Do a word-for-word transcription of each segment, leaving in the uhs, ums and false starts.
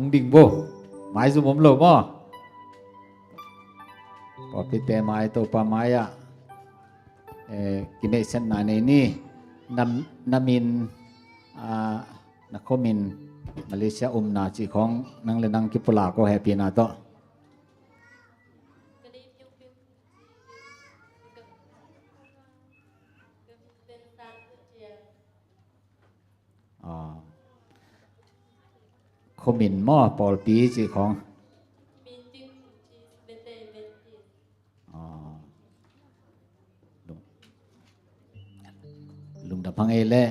Hong ding bo. Maizum om lo maw? Pawlpite mai, Topa mai-ah, eh, kineihsiatna nei ni. Na, na min, ah, na khuamin Malaysia omna cih khawng nang le nang kipulak aw, hehpihna tawh. Ah. Khuamin maw, pawlpi cih khawng. Ah. Lung-, lungdam hang ei leh,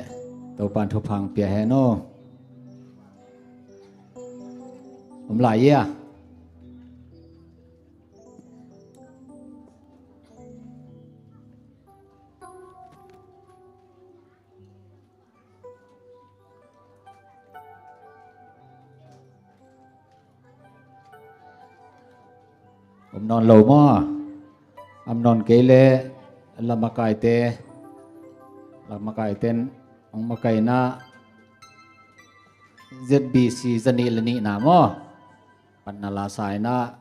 Topa'n thupha hong pia hen aw. Om lai ia. Om nawn lo maw? Om nawn kei leh, lamakaite, lamakaite'n hong makaihna, Z B C zanih le nihna maw? Panna la sa-in ah,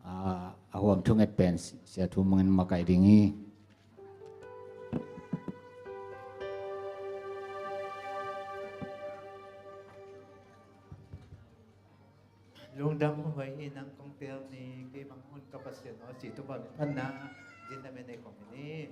ah, a huam thunget pen Sia Thu Mang in makaih ding hi. Lungdam huai hi. Nang kong tel ni, kei bang hun ka Pasian aw, ci tu bang panna, din na me nei kong ni.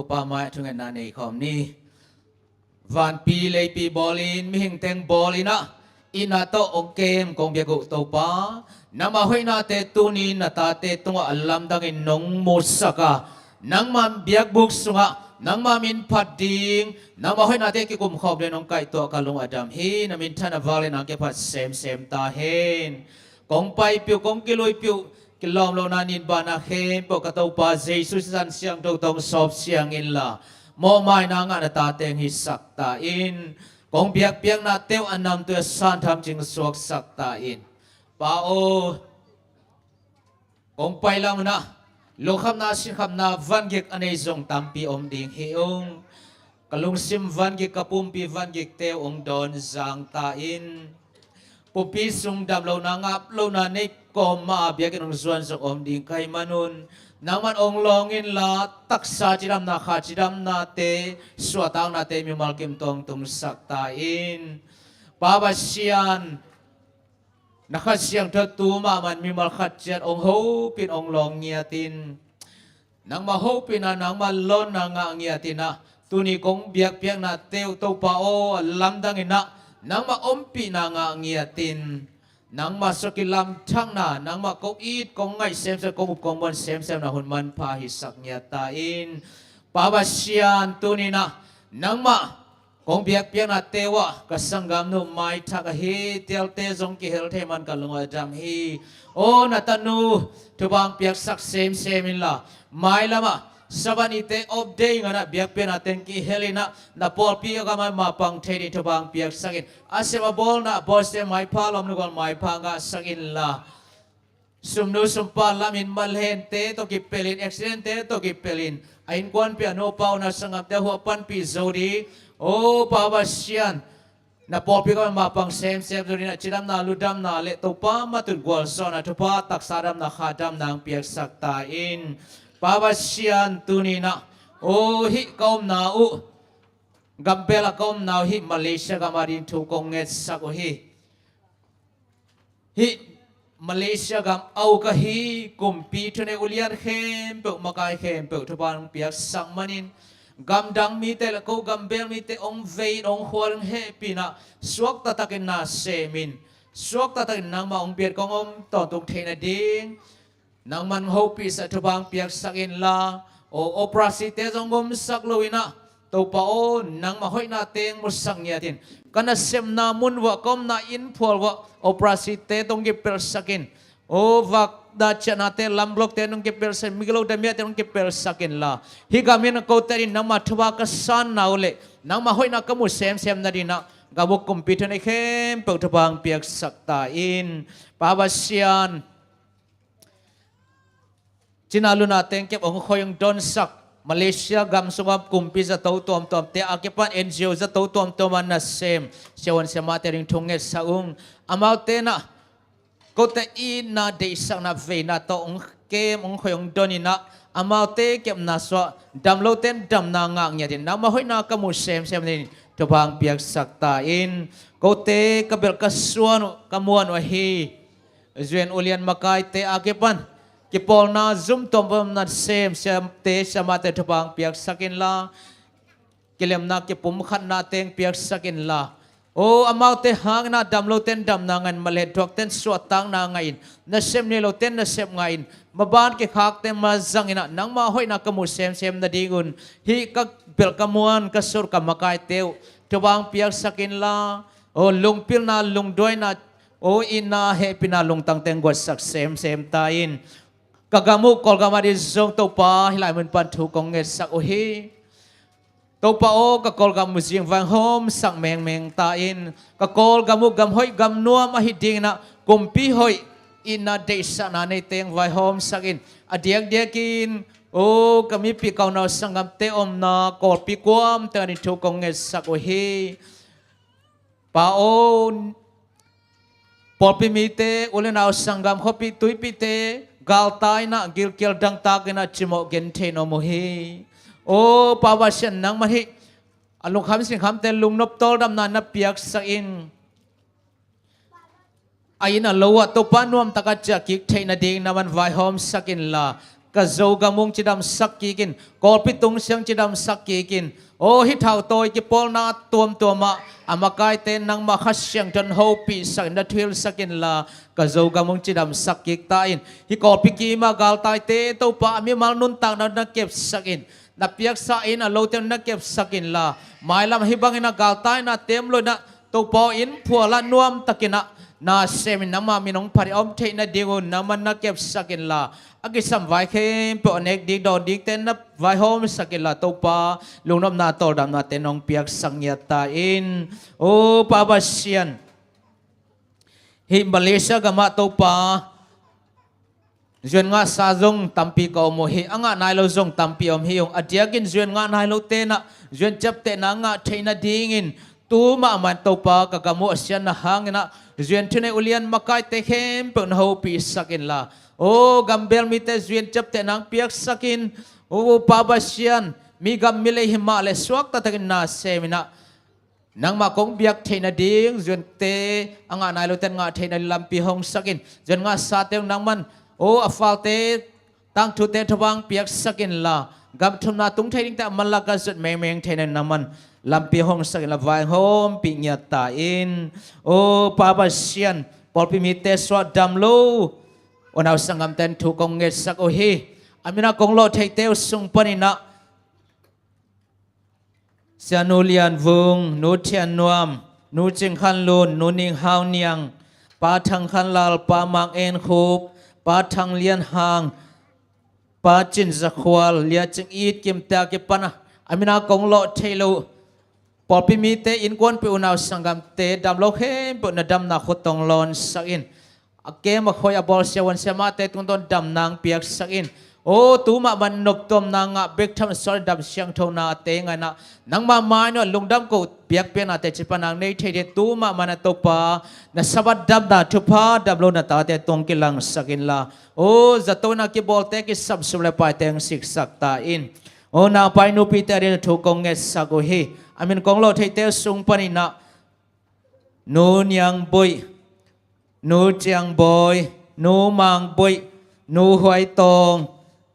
Pa mai-ah thungetna nei khawm ni. Vanpi leipi bawlin, mihing teng bawlin ah, itna tawh hong kem kong biak uh Topa, nangmah hoihnate tuni na tate tungah a lamdangin nong musak a, nangmah biakbuk sungah nangmah min phat ding, nangmah hoihnate kikumkhawm ding nong kaihtuah ka lung a dam hi. Na minthanna vang le nang kiphat semsem ta hen. Kong paipih uh, kong kiluipih uh, kilawm lohna ninbana khempeuh ka Topa Jesu sisan siangtho tawh hong sawp siang inla, mawhmaina ngah na tate hong hisak ta in. Kong biakpiaknate uh a namtui a santham cing suaksak ta in. Pa aw, kong pailam un ah, lungkhamna sinkhamna vangik a nei zong tampi om ding hi ung. Ka lungsim vangik, ka pumpi vangikte uh hong dawn zang ta in. Pumpi sung dam lohna, ngap lohna nei kawm mah a biakinn hong zuan zong om ding ka hih manun, nangman hong lawng inla, taksa cidamna, kha cidamnate, suahtaknate mimal kim tawh hong tungsak ta in. Pa Pasian, na Kha Siangtho tu mahmah in mimal khat ciat hong hopih in, hong lawng ngiat in. Nangmah hopihna, nangmah lawnna ngah ngiat in ah, tuni kong biakpiaknate uh Topa aw, a lamdang in ah, nangmah ompihna ngah ngiat in. Nangmah sua kilamthakna, nangmah kong it kong ngaih semsem, kong up kong muan semsemna hun manpha hisak ngiat ta in. Pa Pasian, tuni in ah, nangmah kong biakpiaknate uh ah ka sanggamnu maithak ahi, tialte zong kihel thei man ka lung a dam hi. Aw, na tanu thupha hong piaksak semsem inla, mailam ah Sabbath nite off day ngan ah biakpiakna teng kihel in ah, na pawlpi a gam ah mapang thei ding thupha hong piaksak in. A sem a bawlna a bawlsiate maipha, lawmnu gual maipha ngahsak inla, sumnu sumpa lamin malhente tawh kipelin, accidentte tawh kipelin, a innkuanpih, a nupa, a u, na sanggamte uh a panpih zo ding. Aw Pa Pasian, na pawlpi gam ah mapang semsem zo ding in ah, cidamna, ludamna le Topa matut gualzawhna thupha, taksa damna, kha damna hong piaksak ta in. Pa Pasian, tuni in ah, aw, hih ka omna uh, gambel ah ka omna uh, hih Malaysia gam ading thu kong ngetsak uh hi. Hih Malaysia gam a uk ahi kumpi thuneih ulian khempeuh, makai khempeuh thupha hong piaksak manin, gamdang mite le ko gambel mite hong vei in, hong khual in, hehpih in ah, suak taktakin na sem in. Suak taktakin nangmah hong biak, kong om tawntung theih nading nangman hopihsak, thupha hong piaksak inla, aw, operasite zong gumsak lo in ah, Topa aw, nangmah hoihnate hong musak ngiat in. Ka nasepna mun vuah, ka omna inn phual vuah operasite tawh hong kipelsak in. Aw, vak dah ciahnate, lamblokte hong kipelsak in, migilo damiate hong kipelsak inla, hih gam in ah kote ading nangmah thupha ka sanna uh leh, nangmah hoihna ka mu semsem nading in ah, gam uk kumpi thuneih khempeuh thupha hong piaksak ta in. Pa Pasian, cina luna teng kep hong khoi hong donsak, Malaysia gam sungah kumpi zato tuamtuamte a kipan N G O zato tuamtuam a nasem siavuan siamahte ading thu ngetsak ung. Amaute in ah kote itna, deihsakna, veina tawh hong kem, hong khoi, hong don in ah, amaute kepna suah, dam lote in damna ngah ngiat in, nangmah hoihna ka mu semsem nading thupha hong piaksak ta in. Kote ka belh ka suan uh, ka muan uh ahi Zuen ulian makaite a kipan kipawlna zum tuamtuam nasem siate, siamahte thupha hong piaksak inla, kilemna, kipumkhatna teng piaksak inla, aw, amaute hangin ah dam lote in damna ngah in, maleh thuakte in suahtakna ngah in, nasep nei lote in nasep ngah in, maban kikhakte mazang in ah, nangmah hoihna ka mu semsem nadingun, hih ka belh ka muan, ka sur ka makaite uh thupha hong piaksak inla, aw, lungpilna, lungduaina, aw, itna, hehpihna lungtang teng guatsak semsem ta in. Ka gam uh Kawlgam ading zong Topa, hih lai mun pan thu kong ngetsak uh hi. Topa aw, ka Kawlgam uh zing vaihawmsak mengmeng ta in. Ka Kawlgam uh gam hoih gam nuam ahi dingin ah, kumpi hoih, itna, deihsakna neite hong vaihawmsak in. A diakdiakin, aw, ka mipih, ka unau sanggamte omna Kawlpi kuam teng ading thu kong ngetsak uh hi. Pa aw, pawlpi mite, u le nau, sanggam, khuapi, tuipite, galtai in ah, gilkial dangtak in ah, cimawh genthei in om uh hi. Aw Pa Pasian, nangmah hih a lungkham sinkhamte lungnop tawldamna na piaksak in. A inn a lo ah Topa nuamtak a ciah kik theih nading nangman vaihawmsak inla, ka Zogam ung cidamsak kikin, Kawlpi tung siang cidamsak kikin, aw hih thautawi kipawlna tuamtuamah a makaite nangmah Kha Siangtho in hopihsak in na thuhilhsak inla, ka Zogam ung cidamsak kik ta in. Hih Kawlpi kimah galtaite Topa a mimal nuntakna na kepsak in, na piaksa in a lote na kepsak inla, mailam hih bangin a galtaina tem loinah Topa aw in phualah nuamtakinah na semin nangmah min hong phat i om theih nadingun nangman na kepsak inla, a kisam vai khempeuh a nek dik dawn dikte na vaihawmsak inla Topa, lungnopna tawldamnate nong piaksak ngiat ta in. O Pa Pasian, hih Malaysia gamah Topa, zuan ngahsa zong tampi ka om uh hi, a ngah nai lo zong tampi om hi ung. A diakin zuan ngah nai lo tenah zuan ciaptehna ngah theih nadingin tu mahmah in Topa ka gam uh a siatna hanginah zuan thunei ulian makaite khempeuh na hopihsak inla, o gambel mite zuan ciaptehna hong piaksak in. O Pa Pasian, mi gam mi lei hi mah le suak taktakin na seminah nangmah kong biak theih nading zuante a ngah nai lote ngah theih nading lampi hongsak in. Zuan ngahsate uh nangman, o a falte tangthute thupha hong piaksak inla, gam thumna tung thei dingte a manlak a zot mengmeng theih nading nangman lampi hongsak inla, vaihawmpih ngiat ta in. O Pa Pasian, pawlpi mite suah dam lo unau sanggamten thu kong ngetsak uh hi. A minah kong lawh theite uh sung paninah Sia Nu Lian Vung, Nu Thian Nuam, Nu Cing Khan Lun, Nu Ning Hau Niang, Pa Thang Khan Lal, Pa Mang En Khup, Pa Thang Lian Hang, Pa Cin Za Khual, Lia Cing It Kim te a kipan a, a mina kong lawh thei lo pawlpi mite, innkuanpih unau sanggamte, dam lo khempeuh na damna khut tawh lawnsak in. A kem a khoi a bawl siavuan siamahte tungtawn damna hong piaksak in. O, tu mahmah noptuamna ngah bek tham sual dam siangthonate ngainah nangmah mai nuah lungdam ko biakpiaknate cipanang nei thei ding tu mahmah na Topa, na Sabbath damna thupha dam lo na tate tungah kilangsak inla. O, zato in a kibawlte kisam sum le paite hong siksak ta in. O, naupai nupite a ding thu kong ngetsak uh hi. A min kong lawh theite sung paninah Nu Niang Boih, Nu Ciang Bawi, Nu Mang Boih, Nu Huai Tawng,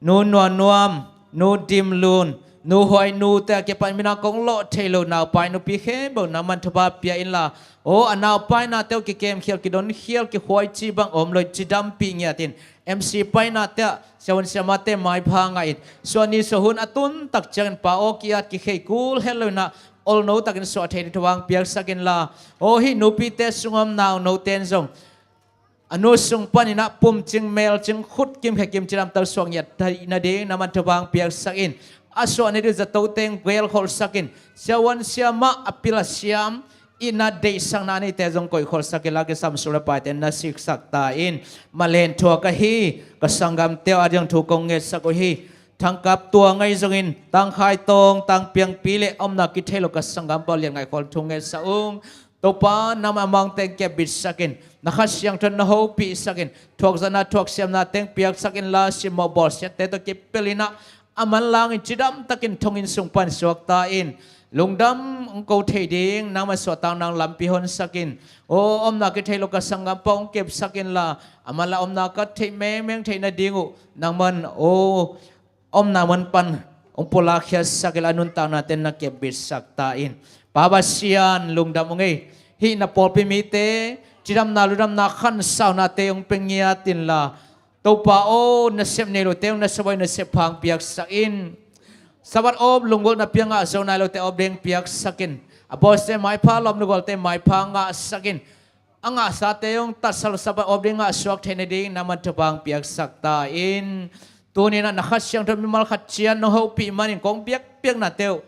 Nu Nuan Nuam, Nu Dim Lun, Nu Huai Nu te a kipan mina kong lawh thei lo naupai nupi khempeuh nangman thupha pia inla. O, a naupai nate uh kikem khial, kidon khial, kikhuai ci bang om lo in cidampih ngiat in. M C painate ah siavuan siamahte maipha ngah in. Suahni suahhun a tun tak ciangin pa aw ki-at kikhei kul het lo inah olno takin suah thei ding thupha hong piaksak inla. O, hih nupite sungah om naunote in zong a nu sung paninah pumcing, melcing, khutkim, khekim cidam tak suah ngiat theih nading nangman thupha hong piaksak in. A suah nading zatote hong gelkholhsak in. Siavuan siamah a pil a siam i na deihsakna neite zong koihkholhsak inla kisam sum le paite na siksak ta in. Malen thuak ahi ka sanggamte uh a ding thu kong ngetsak uh hi. Thangkap tua ngai zongin Tangkhai Tawng, Tangpiangpi le omna kithei lo ka sanggam pau lian ngaihkhawl thu ngetsak ung. Topa, nangmah a mangteng kepbitsak in, na Kha Siangtho na hopihsak in, thuakzahna thuaksiamna teng piaksak inla, simmawh bawlsiatte tawh kipel inah a manlangin cidamtakin thonginn sung pan suak ta in. Lungdam hong ko thei ding nangmah suahtak nang lampi honsak in. O, omna kithei lo ka sanggam pau hong kepsak inla, a manla omna ka theih mengmeng theih nading uh nangman, o, omna man pan hong pulakkhiatsak inla, a nuntaknate na kepbitsak ta in. Pa Pasian, lungdam ung ei. Hih na pawlpi mite cidamna ludamna khansaunate hong pia ngiat inla, Topa aw, nasep nei lote hong nasep aw, nasep pha hong piaksak in. Sabbath awp lunggulhna pia ngah zo nai lote awp ding piaksak in. A bawlsiate maipha lawm, lunggulhte maipha ngahsak in. A ngahsate hong tatsa lo Sabbath awp ding ngahsuak theih nading nangman thupha hong piaksak ta in. Tuni inah na Kha Siangtho mimal khat ciat nong hopih manin kong biakpiaknate uh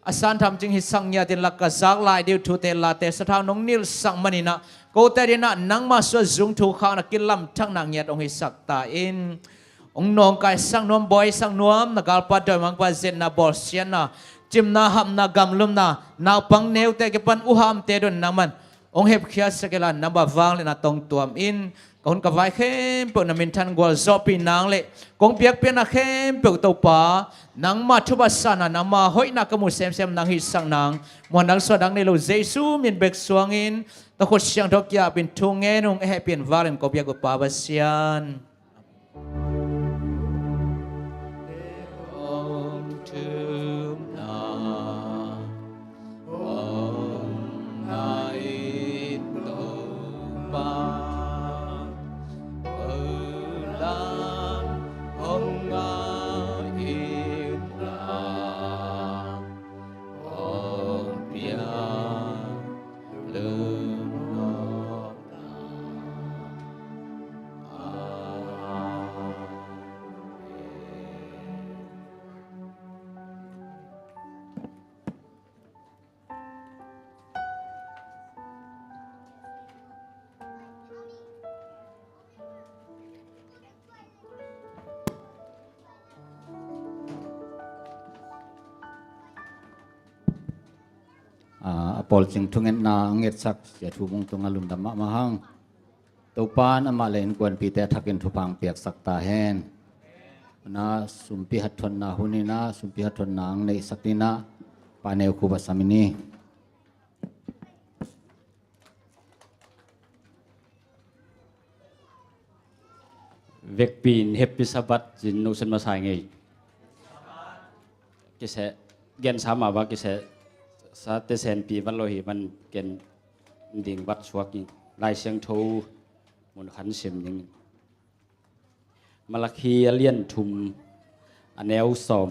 a san thamcing hisak ngiat inla, ka zak lai ding uh thute late sathau nong nilhsak maninah kote a ding inah nangmah suah zung thu khakna kilamthakna ngiat hong hisak ta in. Hong nawngkaisak nuam, buaisak nuam na galpa dawimangpa zetna, bawlsiatna, cimna, hapna, gamlumna, naupang neute a kipan uhamte dong nangman hong hepkhiatsak inla, nangmah vangliatna tawh hong tuam in. Ka hun ka vai khempeuh na minthan gualzawhpih nang le kong biakpiakna khempeuh Topa, nangmah thupha sa nang, nangmah hoihna ka muh semsem nang hihsak nang, muan dang suah dang nei lo Jesu min bek suangin, tawh khut siangtho kiapin thu ngen ung, a hehpih in vanglian kong biak uh Pa Pasian. a, a pawlcing thungetna a ngetsak Sia Thu Mung tungah lungdam mahmah hang. Topan amah le innkuanpihte a thakin thupha piaksak ta hen. Na sumpi hathonna hun in ah, sumpi hathonna ang neihsak dingin ah Pa Neu Khup a sam ni. Vekpi in Happy Sabbath cin nusen masa ngei. Kise gen sama ba kise sa te senpi vat lo hi man ken ding vat suak in Lai Siangtho mun khat sim ding. Malakhi a lian thum a neu sawm.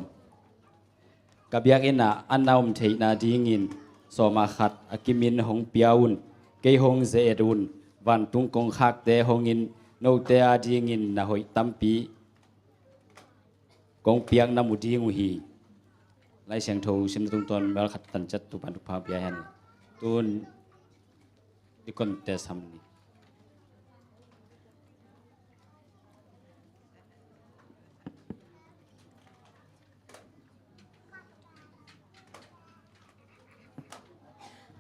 Ka biakinn ah a na om theihna dingin sawm a khat a kimin hong pia un, kei hong ze-et un, vantung kongkhakte hong in, note a dingin na hoih tampi kong piak na mu ding uh hi. Lai Siangtho simna tungtawn bel khat tan ciat Topan thupha pia hen. Tun dikonte sam ni.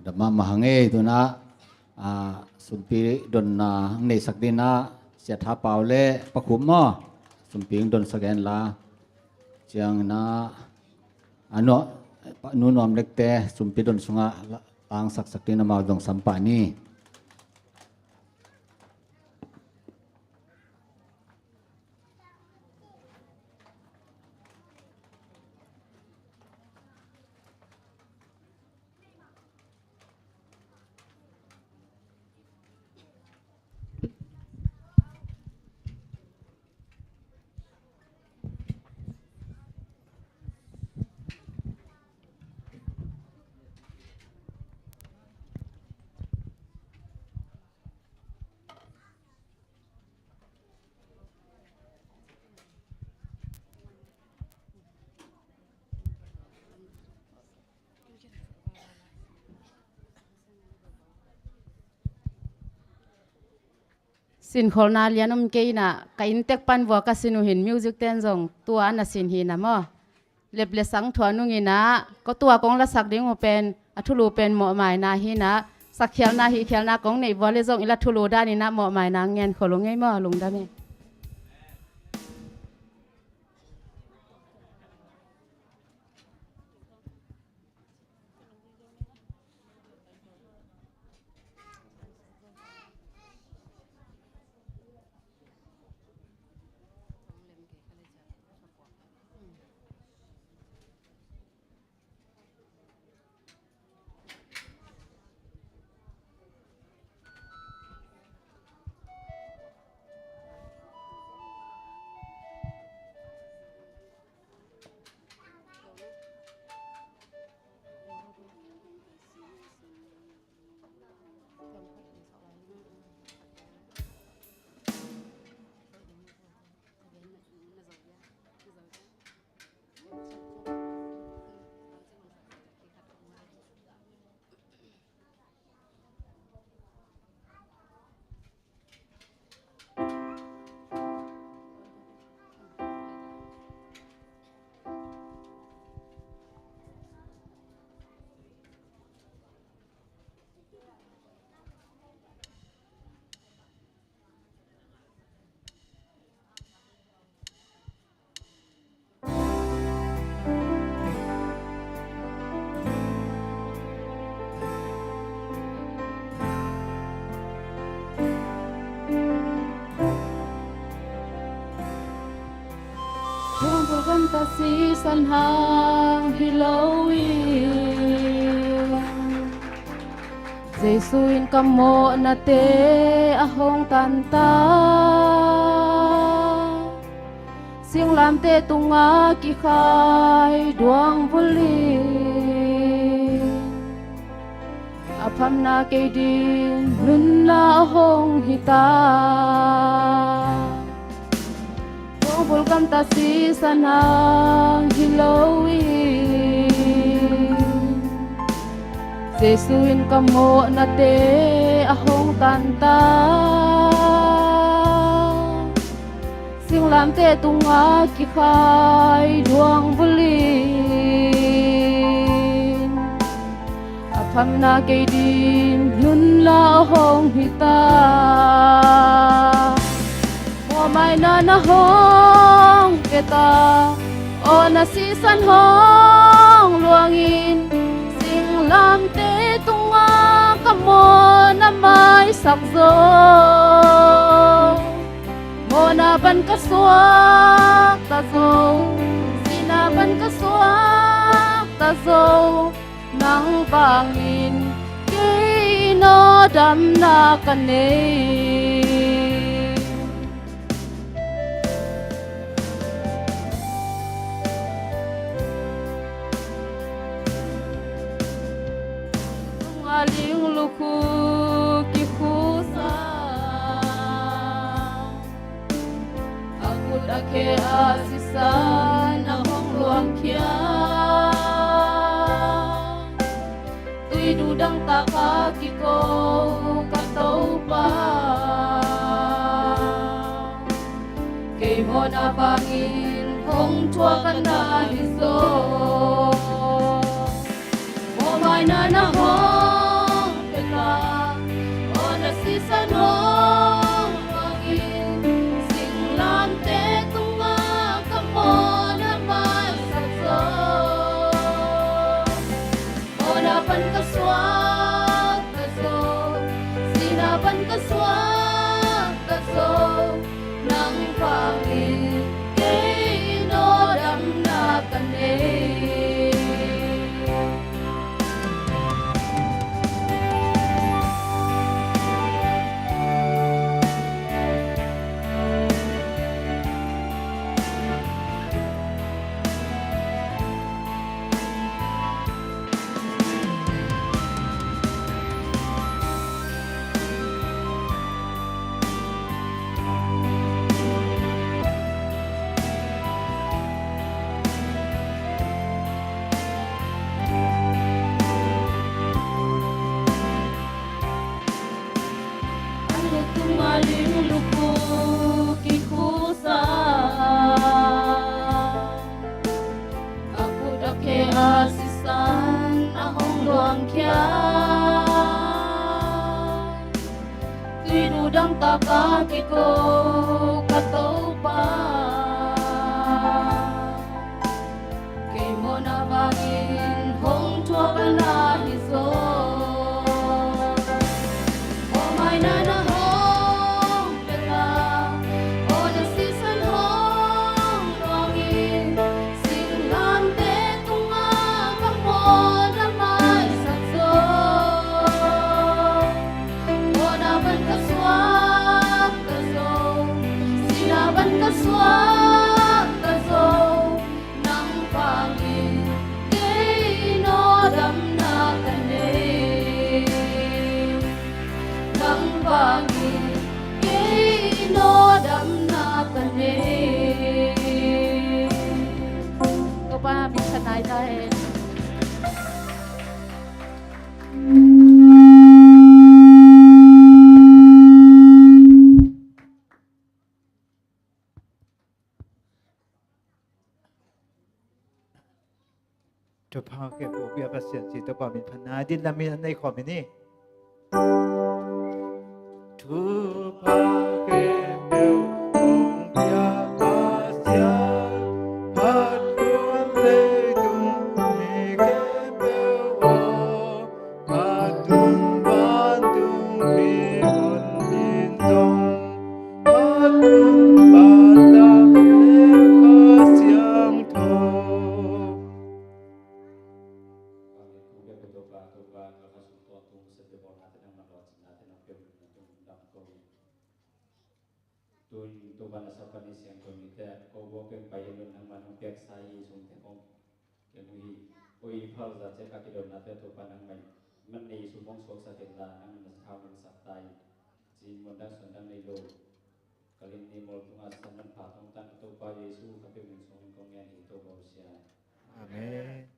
Dam mahmah hang ei. Tun ah, a, sumpi donna ang neihsak dingin ah Sia Tha Pau le Pa Khup maw, sumpi ang donsak hen la. Ciangin ah, a, Nu Nuam Lek te sumpi don sungah la-, langsaksak dingin amau zong sam pah ni. Sinkholna lian om kei in ah, ka inntek pan vua ka sin uh hi in, music ten zong tua a na sin hi in ah maw. Lep le sang thuah nung in ah, ko tua kong lasak ding uh pen, a thulu pen mawhmaina hi in ah, sakkhialna hihkhialna kong neih vua le zong i la thulu dan in ah mawhmaina ngen khol uh ngei maw, lungdam e. Tuang bul gamta sisan hang hi lo in, Jesu in ka mawhnate a hong tanta. Singlamteh tungah kikhai duang vulin, a phamna kei ding nunna a hong hita. Tuang bul gamta sisan hang hi lo in, Jesu in ka mawhnate a hong tanta. Singlamteh tungah kikhai duang vulin, a Khamna kei ding hun la hong hi ta. Mawhmaina na hong pia ta. Aw na sisan hong luangin, singlamteh tungah ka mawhna maisak zo. Mawhna pan ka suak ta zo, sihna pan ka suak ta zo. Nang bangin kei in aw damna ka nei. Tung a ling lukhu kikhusa, a khut a khe a sisan a hong luangkhia. Tuidu dang taka kiko ka Topa, kei mawhna bangin hong thuak ka na hi zaw. Mawhmaina na hong pia ta, aw na sisan hong luangin, singlamteh tungah ka mawhna maisak zo. Mawhna pan ka suak ta zo, sihna pan ka suak ta zo. Nang bangin kei in aw damna ka nei. An lutung a ling lukhu kikhusa, a khut a khe a sisan a hong luangkhia. Tuidu dang taka kiko ka Topa, kei mawhna bangin hong thuak ka na hi zaw. Mawhmaina na hong pia ta, aw na sisan hong luangin, singlamteh tungah ka mawhna maisak zo. Mawhna pan ka suak ta zo, sihna pan ka suak ta zo. Nang bangin kei in aw damna ka nei. Nang bangin kei in aw damna ka nei. Topa min thanai ta hen. Thupha khempeuh pia Pasian ci Topa min phat na ding lamin an nei khawm hi ni. Thupha khempeuh hong pia Pasian, phat lua leitung mi khempeuh aw. Phat tun vantung mi hun in zong, phat tun phat tak le Kha Siangtho. Tun Topa na sapa ni siangtho mite ko buak peng pai in nangmah nong piaksa i sum te kong keng uh hi. Ko i phal za ciat ka kidotnate Topa nangmah in man nei sum hong suaksak in la nangmah na thau nong sak ta i. Cin muan dang suan dang nei lo. Ka lim ni mol tunga san manpha tong tan Topa Jesu ka pia min sung in kong ngen hi Topa Sia. Amen.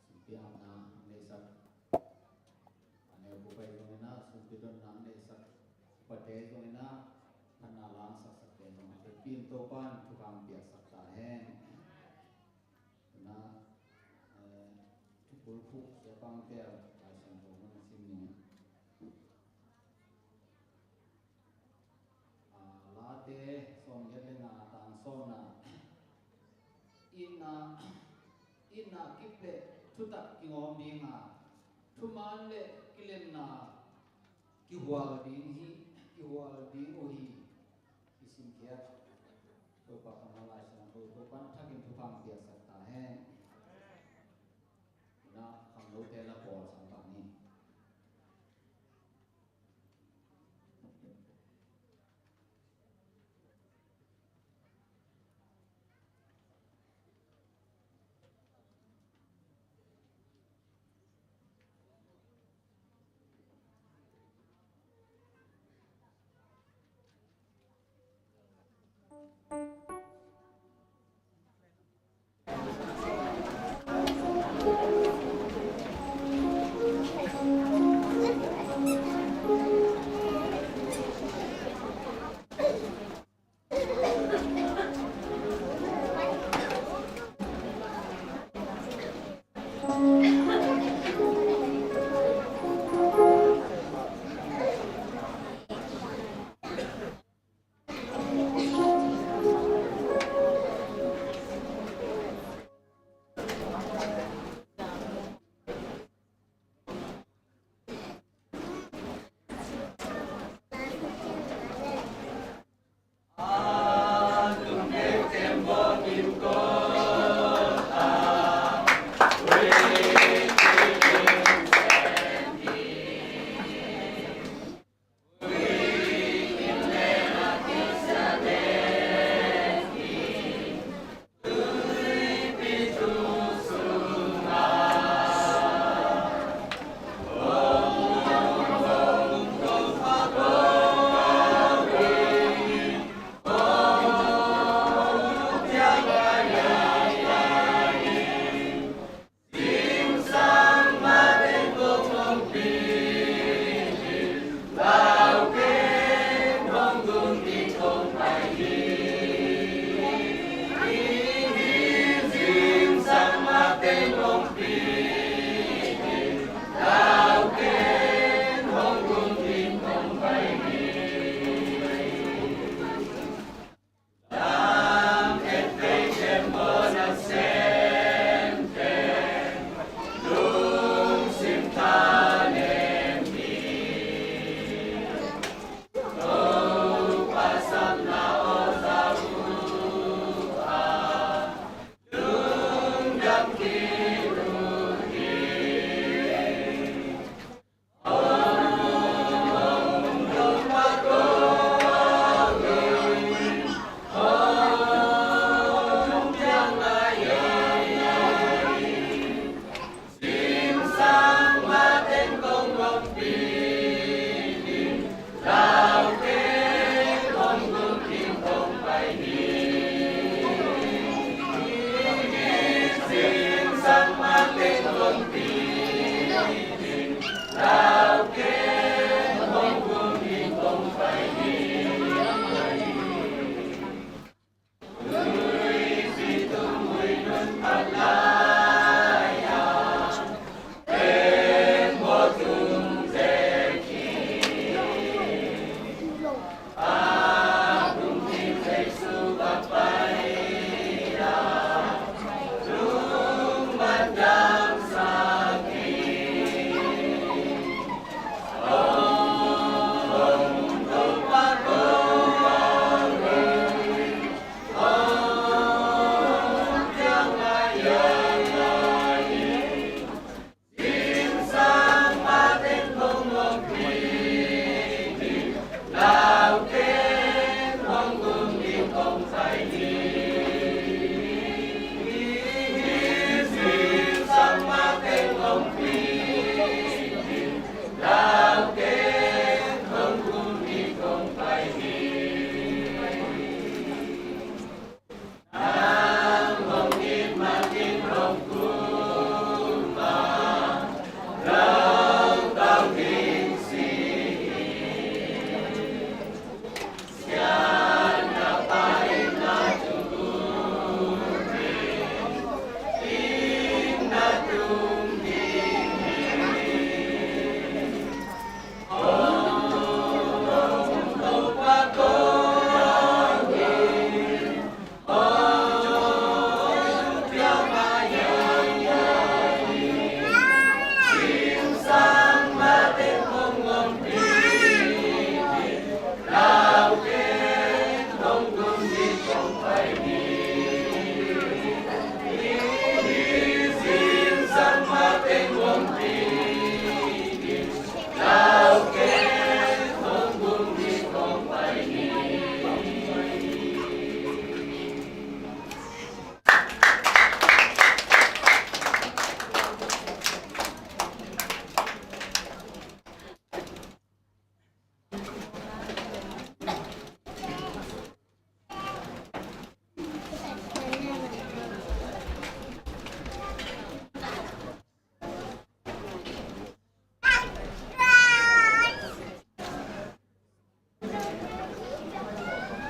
Sumpi hauhna a neisak a neu bu Te zong ina, phatna langsaksak te zong a te pin Topan thupha piaksak ta hen. Na, eh, thupul phu siapang te a Lai Siangtho mun a sim ni. Ah, Late sawmgiat le nga, tang sawmna. Itna, itna kip le thutak kingawm ding a, thuman le kilemna kihual ding hi, kihual ding uh hi. Kisimkhiat. Topa ka Lai Siangtho, Topan thakin thupha piaksak ta hen. Na, khangnote la pawl sang ta ni.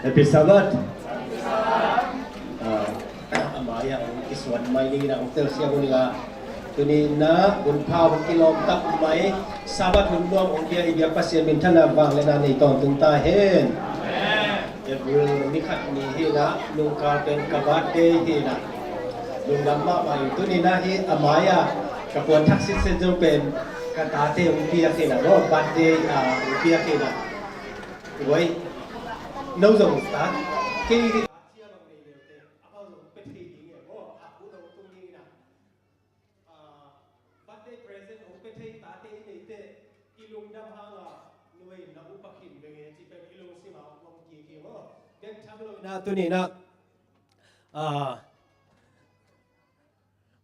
Happy Sabbath. Ah, a mai-ah hong kisuan mai ding in ah hong telsiam uh ning a, tuni in ah hun pha hong kilawm tak mai, Sabbath hun nuam hong pia i biak Pasian minthanna vangliatna nei tawntung ta hen. April ni khat ni hi in ah, nungkal pen ka birthday hi in ah, lungdam mahmah ing. Tuni in ah hi a mai-ah ka puan thak sitset zong pen ka tate hong piak hi in ah, birthday, ah, hong piak hi in ah. Guai, no zong ta, kei hi. Birthday present hong pia thei tate i neite, i lungdam hang a, nuai na upa khin veng e ci pen i lungsim a hong kik hi maw. Den tham lo in ah tuni in ah, ah,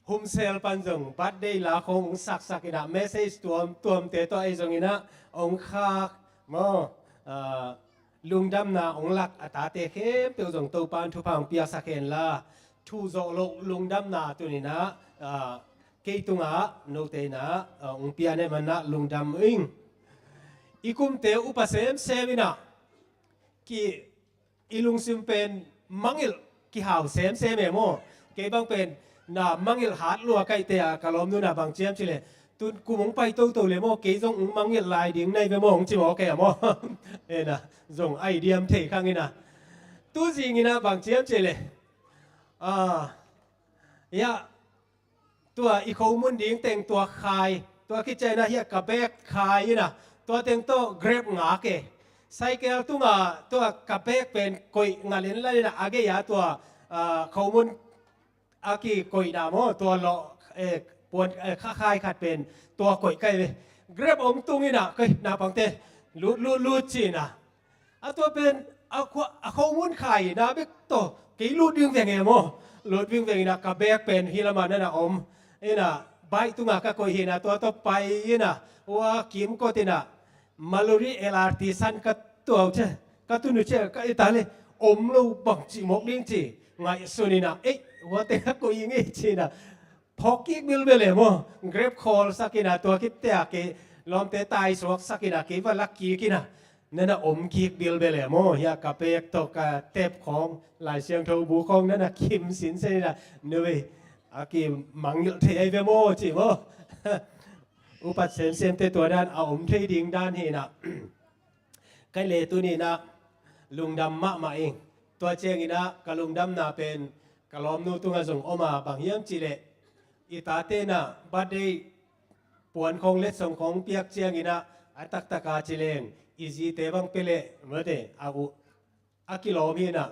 Humsel pan zong birthday la khong hong saksak in ah, message tuamtuamte tawh ahi zong in ah hong khak maw, ah, lungdamna hong lak a tate khempeuh zong Topa'n thupha hong piaksak hen la, thu zawh loh lungdamna tuni in ah, ah, kei tungah note in ah, ah, hong pia na hih man ah lungdam ing. I kumte upa semsem in ah ki i lungsim pen mangngilh kihau semsem e maw. Kei bang pen na mangngilh hat lua kaihte a, ka lawmnu na bang ciam ci leh, tun kum hong pai toto le maw, kei zong hong mangngilh lai ding na hi ve maw, hong ci maw kei a maw. E na, zong ai diam thei khang in ah. Tu zing in ah bang ciam ci leh, ah, ya, tua i khomun ding teng tua khai, tua khit ciang in ah hi a ka bag khai in ah, tua teng tawh Grab ngak e. Cycle tungah tua ka bag pen koih ngal in la in ah, a gei a tua, ah, khomun a kikoihna maw, tua lawh, eh, puan, eh, kha khai khat pen tua koih kai ve. Grab hong tung in ah, kei naupangte, lut, lut, lut ci in ah. A tua pen a khua-, a khomun khai na bek tawh kei lut vingveng e maw. Lut vingveng in ah ka bag pen hih lamah na na om in ah, bike tungah ka koih hi in ah, tua tawh pai in ah, hua kimkot in ah, Maluri L R T san ka tuau ciang, ka tun uh ciang ka et leh om lo, bang ci mawk ding ci ngaihsun in ah, ei, hua teng a koih ing e ci in ah, phawk kik bilbel e maw. Grab khawlsak in ah, tua khit teh a kei lawmte taisuaksak in ah, kei va lak kik in ah, na na om kik bilbel e maw. Hi a ka bag tawh ka tep khawng, Lai Siangtho bu khawng na na khim sinsen in ah, nuai, a kimangngilh thei ahi ve maw ci maw. Upat semsemte tua dan a om thei ding dan hi in ah. Kei le tuni in ah lungdam mahmah ing. Tua ciang in ah ka lungdamna pen ka lawmnu tungah zong om a, bang hiam ci leh, i tate in ah birthday puan khawng letsong khawng piak ciang in ah, a taktak a ci leng, i zite bang pia leh, mate, a uh, a kilawm hi in ah,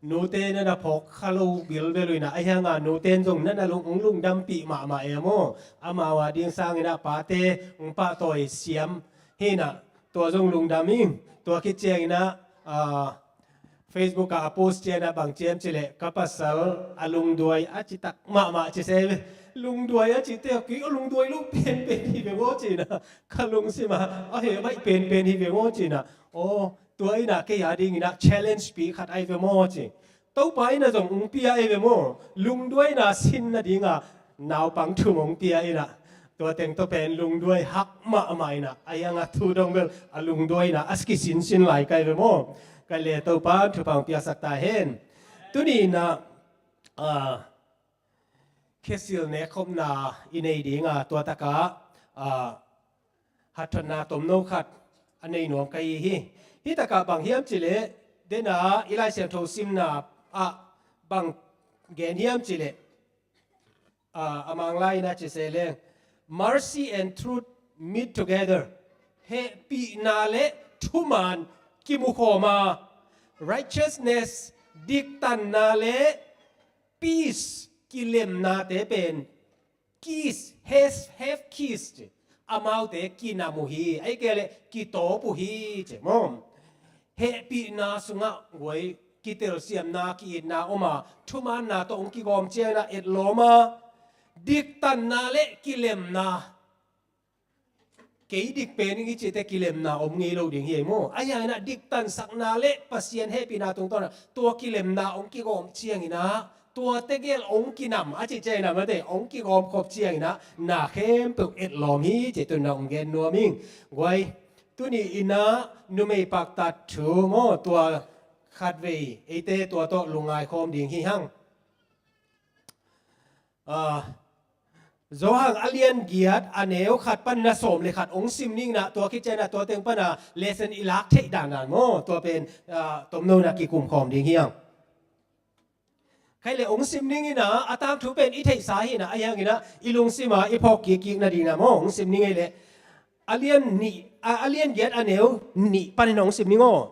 nute na na phawk kha lo bilbel uh in ah, ahi hang a nute in zong na na lung, hong lungdampih mahmah e maw. Amau a ding sang in ah pate hong pahtawi siam hi in ah, tua zong lungdam ing. Tua khit ciang in ah, ah, Facebook ah a post ciang in ah bang ciam ci leh, ka pasal a lungduai a citak mahmah ci se ve. Lungduai a ci teh, kei a lungduai lo penpen hi ve maw ci in ah, ka lungsim ah a heh baih penpen hi ve maw ci in ah. Aw, tua in ah kei a ding in ah challenge pi khat ahi ve maw ci. Topa in ah zong hong pia ahi ve maw. Lungduaina sin nading a naupang thum hong pia in ah, tua teng tawh pen lungduai hak mahmah in ah, ahi hang a thu dong bel a lungduaina a kisinsin lai ka hi ve maw. Kei le Topa thupha hong piaksak ta hen. Tuni in ah, ah, Khesil nekkhopna i nei ding a, tua takah, ah, hatthotna tomno khat a nei nuam ka hi hi. Hih takah bang hiam ci leh, den a i Lai Siangtho simna ah bang gen hiam ci leh, ah, a Manglai in a ci se leng, "Mercy and truth meet together." Hehpihna le thumaan kimukhawm a, righteousness, diktanna le peace, kilemnate pen kiss, have, have kiss ci. Amaute kinam uh hi, ahih kei leh kitawp uh hi ci maw. Hehpihna sungah guai kitelsiamna, ki-itna om a, thumaanna tawh hong kigawm ciangin ah etlawm a, diktanna le kilemna. Kei dik pen ing i cih teh kilemna om ngei lo ding hi ei maw. Ahi hangin ah diktansakna le Pasian hehpihna tungtawn ah tua kilemna hong kigawm ciangin ah, tua tegel hong kinam a cih ciangin ah, mate, hong kigawm khop ciangin ah na khempeuh etlawm hi cih tuni in ah hong gen nuam ing. Guai, tuni in ah numei paktat thu maw, tua khatvei eite tua tawh lungngai khawm ding hi hang. Ah, Johan a lian giat a neu khat panin a sawm le khat hong sim ning in ah, tua khit ciangin ah tua teng pan a lesson i lak theih dan dan maw, tua pen, ah, tomno in ah kikum khawm ding hi hang. Khai le hong sim ning in ah, a tangthu pen i theihsa hi in ah, ahi hangin ah i lungsim ah i phawk kikkik nading in ah maw, hong sim ning ei leh. A lian nih, a, a lian giat a neu nih panin hong sim ning aw.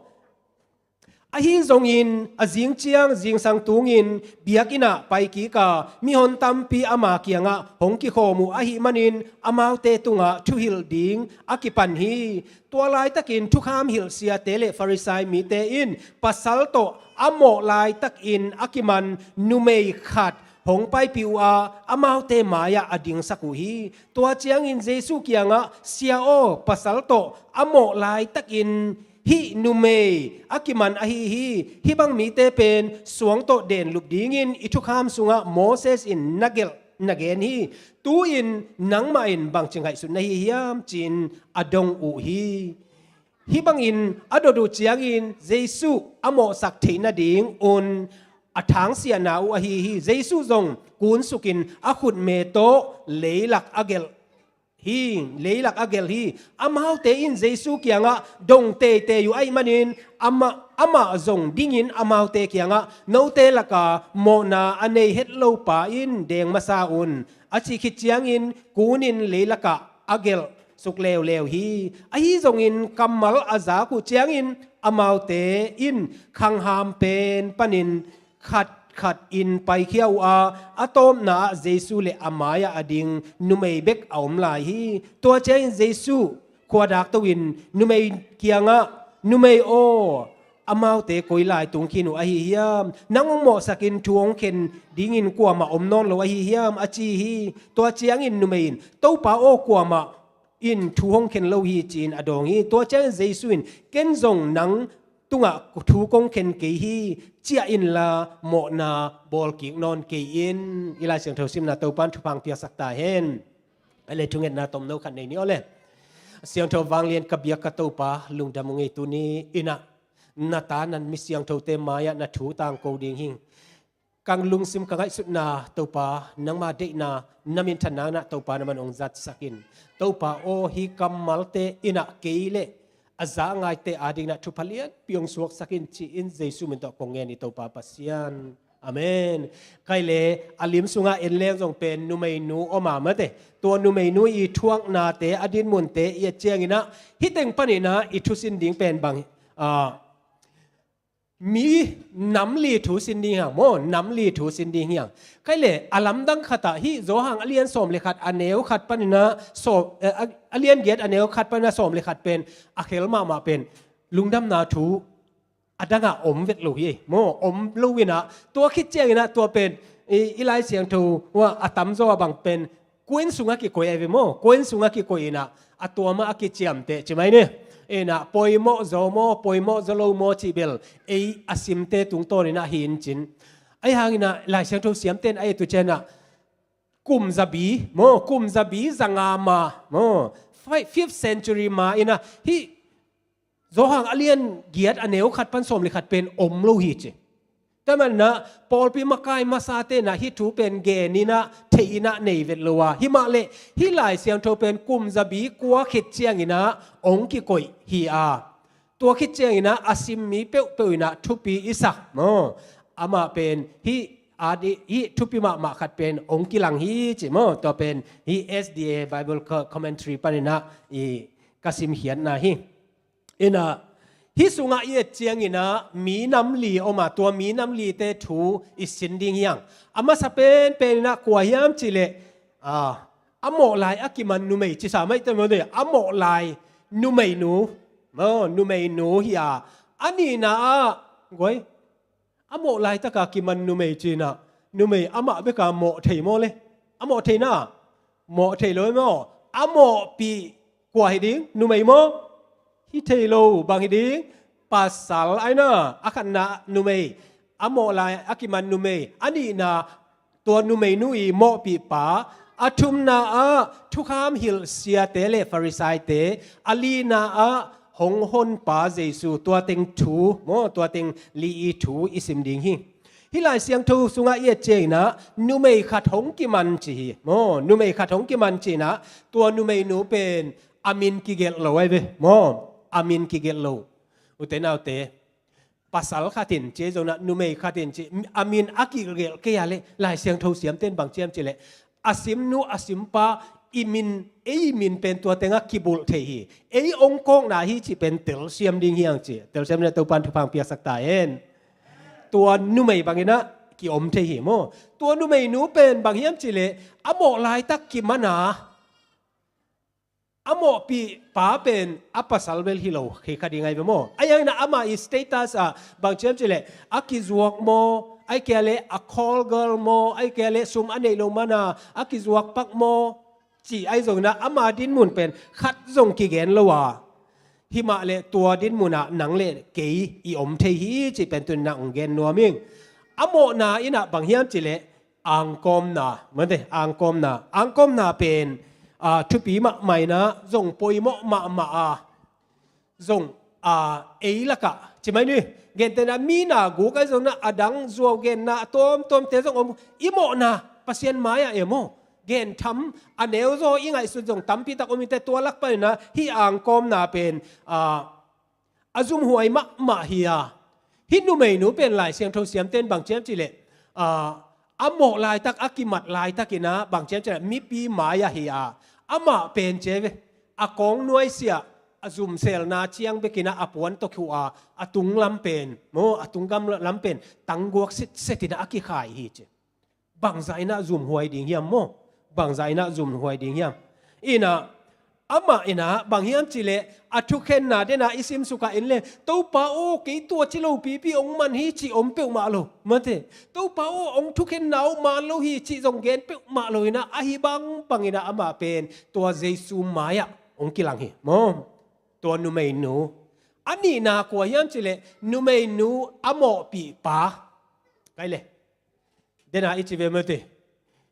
Ahi zongin a zing ciang zingsang tungin biakinn ah pai kik a, mihon tampi ama kiangah hong kikhawm uh ahih manin amaute tungah thuhilh ding a kipan hi. Tua laitakin thukham hilh siate le Farisai mite in pasal tawh a mawh laitakin a kiman numei khat hong paipih uh a, amaute mai-ah a dingsak uh hi. Tua ciangin Jesu kiangah, "Sia aw, pasal tawh a mawh laitakin hih numei a kiman ahi hi. Hih bang mite pen suang tawh denlup dingin i thukham sungah Moses in na gelh, na gen hi. Tu-in nangmah in bangci ngaihsut na hi hiam?" ci-in a dong uh hi. Hih bangin a dot uh ciangin Jesu a mawhsak theih nadingun a thangsiahna uh ahi hi. Jesu zong kunsukin a khutme tawh leilak a gelh hi, leilak a gelh hi. Amaute in Jesu kiangah dong teitei uh ahih manin amah, amah zong dingin amaute kiangah, "Note laka mawhna a nei het lo pa in deng masa un," a cih khit ciangin kunin leilakah a gelh suk leuleu hi. Ahi zongin kammal a zak uh ciangin amaute in khangham pen panin khatkhat in paikhia uh a, a tawpna ah Jesu le a mai-ah a ding numei bek a om lai hi. Tua ciangin Jesu khuadak to-in numei kiangah, "Numei aw, amaute koi lai tung khin uh ahi hiam? Nang hong mawhsakin thu hong khen dingin kuamah om nawn lo ahi hiam?" a ci hi. Tua ciangin numei in, "Topa aw, kuamah in thu hong khen lo hi," ci-in a dawng hi. Tua ciangin Jesu in, "Ken zong nang tungah thu kong khen kei hi. Ciah inla mawhna bawlkik nawn kei in." I Lai Siangtho simna Topa'n thupha hong piaksak ta hen. Ai le thungetna tomno khat nei ni aw le. Siangtho vanglian ka biak ka Topa, lungdam ung ei. Tuni in ah na ta nan mi siangthote mai-ah na thu tangko ding hi. Ka lungsim ka ngaihsutna Topa, nangma deihna, na minthanna in ah Topa na man hong zatsak in. Topa aw, hih kammalte in ah kei le a za a ngaite adingin ah thupha lianpi hong suaksak in, ci-in Jesu min tawh kong ngen hi, Topa Pasian. Amen. Khai le a lim sungah en leng zong pen numeinu om a, mate. Tua numeinu i thuaknate, a dinmunte i et ciangin ah, hih teng panin ah i thusin ding pen bang, ah, mi nam li thu sin ding hi hang maw, nam li thu sin ding hi hang. Khai le a lamdang khat ah hih Johan a lian sawm le khat a neu khat panin ah sawm, eh, a, a lian giat a neu khat panin ah sawm le khat pen a khel mahmah pen lungdamna thu a dangah om vet lo hi maw, om lo in ah, tua khit ciangin ah tua pen i, i Lai Siangtho ah a tamzaw a bang pen kua inn sungah kikoih ahi ve maw? Kua inn sungah kikoih in ah a tuam ah a kiciamteh ci mai ni. In ah poimawh zaw maw, poimawh zaw lo maw cih bel ei a simte tungtawn in ah hi in cin. Ahi hangin ah Lai Siangtho siamte in a et uh ciangin ah kum zabi maw, kum zabi zanga ma maw, fi-, fifth century ma in ah hih Johan a lian giat a neu khat pan sawm le khat pen om lo hi ci. Tua manin ah pawlpi makai masate in ah hih thu pen gen in ah theih in ah nei vet lo a, himah le hih Lai Siangtho pen kum zabi kua khit ciangin ah hong kikoih hi a, tua khit ciangin ah a sim mi peuhpeuh in ah thupi i sak maw. Amah pen hih a di, hih thupi mahmah khat pen hong kilang hi ci maw. Tua pen hih S D A Bible Co-, Commentary panin ah i ka simkhiatna hi. In ah, hih sungah i et ciangin ah mi nam li om a, tua mi nam lite thu i sin ding hi hang. A masa penpen in ah kua hiam cih leh, ah, a mawh lai a kiman numei ci sa mai te maw, a mawh lai numeinu, maw, numeinu hi a. A nihna ah, guai, a mawh laitaka kiman numei ci-in ah, numei amah beka mawh thei maw le? A mawh thei na? Mawh thei lo maw? A mawhpih kua hi ding? Numei maw? Hi thei lo, bang hi ding? Pasal ahi na, a khatna numei, a mawh lai a kiman numei, a nihna tua numeinu i mawhpihpa, a thumna ah thukham hilh siate le Farisaite, a lina ah hong honpa Jesu, tua teng thu maw, tua teng li i thu i sim ding hi. Hih Lai Siangtho sungah i et ciangin ah numei khat hong kiman ci hi maw, numei khat hong kiman ci-in ah tua numeinu pen a min kigelh lo ahi ve maw, a min kigelh lo. Ute naute, pasal khat in ci ahi zongin ah numei khat in ci, a min a kigelh kei a leh Lai Siangtho siamten bang ci hiam cih leh, a simnu a simpa i min, ei i min pen tua tengah kibulh thei hi, ei ong kawkna hi cih pen telsiam ding hi hang ci. Telsiam ding a Topa'n thupha piaksak ta hen. Tua numei bangin ah kiom thei hi maw. Tua numeinu pen bang hiam cih leh a mawh laitak kiman a, a mawhpih pa pen a pasal bel hi lo, khi kha ding ahi ve maw. Ahi hangin ah ama i status ah bang ci hiam cih leh a kizuak maw, ahih kei leh a call girl maw, ahih kei leh sum a neih loh man a a kizuak pak maw, cih ahi zongin ah ama dinmun pen khat zong kigen lo a, himah leh tua dinmun ah nang leh kei i om thei hi cih pen tuni-in ah hong gen nuam ing. A mawhna in ah bang hiam cih leh angkawmna, mate, angkawmna. Angkawmna pen, ah, thupi mahmah in ah zong poimawh mahmah a, zong, ah, ei lakah ci mai ni. Gentehna, mi na guk ahi zongin ah a dang zuau genna a tuamtuamte zong om, i mawhna Pasian mai-ah e maw, gentham a neuzaw i ngaihsut zong tampi tak om hi teh, tua lak panin ah hih angkawmna pen, ah, a zumhuai mahmah hi a. Hih numeinu pen Lai Siangtho siamten bang ci hiam cih leh, ah, a mawh laitak, a kimat laitakin ah bang ci hiam cih leh mipi mai-ah hi a, amah pen ci hi ve, a kawng nuaisiah, a zumselna ciang bekin ah a puan tawh khuh a, a tung lam pen maw, a tung gam lam pen tangguak sitset in ah a kikhai hi ci. Bangzah in ah zumhuai ding hiam maw? Bangzah in ah zumhuai ding hiam? In ah amah in ah bang hiam cih leh a thukhenna den ah i simsuk a en leh, Topa aw, kei tua ci lopipi ong man hi cih om peuhmah lo, mate. Topa aw, ong thukhenna uh man lo hi cih zong gen peuhmah lo in ah, ahi bangbang in ah amah pen tua Jesu mai-ah ong kilang hi maw. Tua numeinu. A nihna kua hiam cih leh numeinu a mawhpih pa. Kai leh, den ah i ci ve, mate,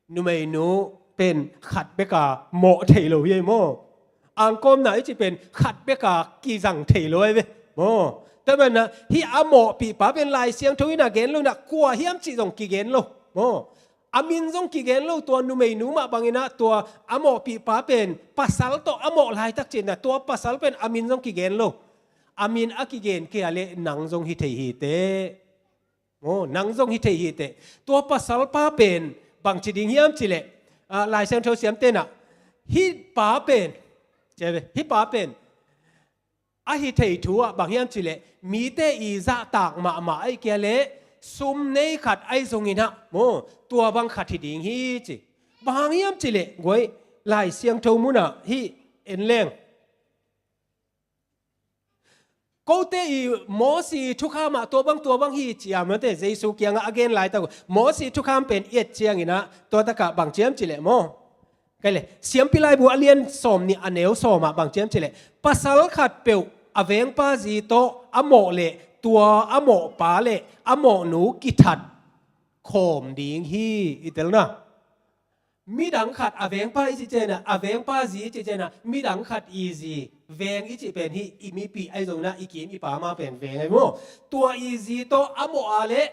numeinu pen khat bek a mawh thei lo hi ei maw. Angkawmna i cih pen khat bek a kizang thei lo ahi ve maw. Tua manin ah hih a mawhpih pa pen Lai Siangtho in ah gen lo in ah kua hiam cih zong kigen lo maw. A min zong kigen lo, tua numeinu mah bangin ah tua a mawhpih pa pen pasal tawh a mawh laitak ci-in ah tua pasal pen a min zong kigen lo. A min a kigen kei a leh nang zong hi thei hi teh. Aw, nang zong hi thei hi teh. Tua pasal pa pen bang ci ding hiam cih leh, ah, Lai Siangtho siamten ah hih pa pen, ci hi ve, hih pa pen a hi thei thu ah bang hiam cih leh mite i zahtak mahmah ahih kei leh sum nei khat ahi zongin ah maw, tua bang khat hi ding hi ci. Bang hang hiam cih leh guai, Lai Siangtho mun ah hih en leng. Kote i Mosi thukham ah tua bang, tua bang hi ci a, mate, Jesu kiangah a gen laitak uh. Mosi thukham pen i et ciangin ah tua takah bang ci hiam cih leh maw. Kai leh, Siampi Laibu a lian sawmnih a neu sawm ah bang ci hiam cih leh, pasal khat peuh a vengpa zi tawh a mawh leh tua a mawhpa leh a mawhnu kithat khawm ding hi, i tel na. Midang khat a vengpa i cih ciangin ah, a vengpa zi i cih ciangin ah, midang khat i zi, veng i cih pen hih i mipi ahi zongin ah, i kim i pam a pen veng ahi maw. Tua i zi tawh a mawh a leh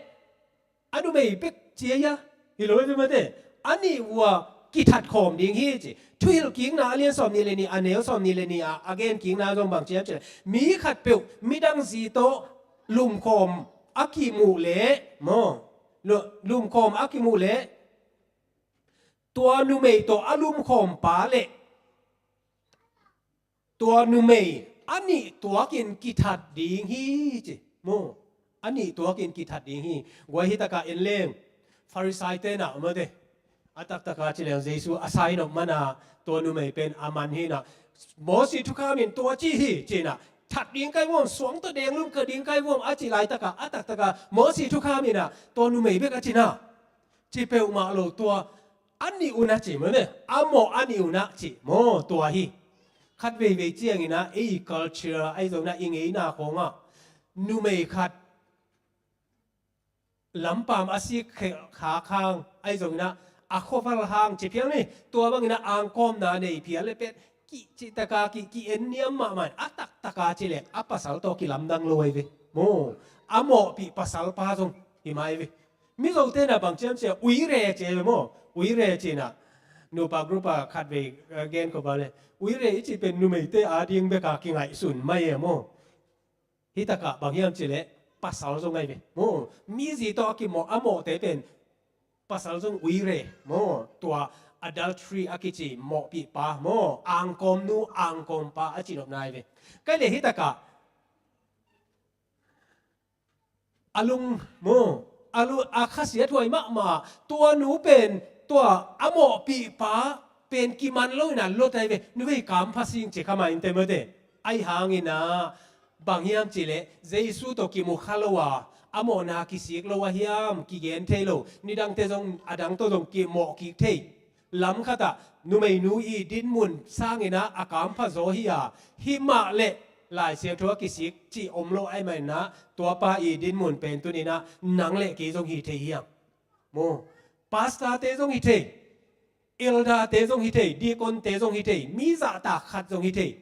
a numei bek ci a hia? Hi lo hi, mate. A nih uh a kithat khawm ding hi ci. Thuhilhkikna a lian sawmnih leh nih a neu sawmnih leh nih ah a genkikna zong bang ci hiam cih leh, mi khatpeuh midang zi tawh lumkhawm a kimuh leh maw, lu-, lumkhawm a kimuh leh tua numei tawh a lumkhawm pa leh tua numei a nih tuakin kithat ding hi ci maw. A nih tuakin kithat ding hi. Guai, hih takah en leng, Farisai-te na, mate, a taktak a ci leng Jesu a sai nop man a tua numei pen a man hi na. Mosi thukham in tua ci hi ci na. That ding kai vuam, suang tawh deng lum ka ding kai vuam a ci laitak a, a taktak a Mosi thukham in ah tua numei bek a ci na. Ci peuhmah lo, tua a nih un a ci, mate, a mawh a nih un a ci maw, tua hi. Khat veivei ciangin ah ei culture ahi zongin ah, i ngeina khawng ah numei khat lampam a sik khe-, khak hang ahi zongin ah, a khuaval hang ci phial ni, tua bangin ah angkawmna nei phial leh pen kicihtak a ki, ki-en niam mahmah in, a taktak taktaka ci leng a pasal tawh kilamdang lo ahi ve maw. A mawhpih pasal pa zong hi mai ve. Mizote na bang ciam cia uire ci ve maw. Uire ci na nupa group a khat vei, eh, gen ko ba le uire i ci pen numeite a ding beka kingaihsun mai e maw. Hi takah bang hiam ci leh pasal zong ahi ve maw. Mi zi tawh a kimawh a mawhte pen pasal zong uire maw. Tua adultery a kici mawhpih pa maw, angkawm nu angkawm pa a ci nopna ahi ve. Kai le hi takah a lung maw, a lu a khasiat huai mahmah. Tua nu pen tua a mawhpih pa pen kiman lo ina lot ahi ve. Nu vei kampha sing ci kha ma in te mawte. Ahi hangina bang hiam ci leh Jesu tawh kimu kha lo a, a mawhna kisik lo a hiam kigen thei lo. Nidangte zong a dang tawh zong kimawh kik thei. Lam khatah numeinu i dinmun sangina a kampha zaw hi a, hi mah leh Lai Siangtho a kisik cih om lo ahi manina tuapa i dinmun pen tunina nang le kei zong hi thei hiam maw. Pastorte zong hi thei, elderte zong hi thei, diakonte zong hi thei, mi zahtak khat zong hi thei.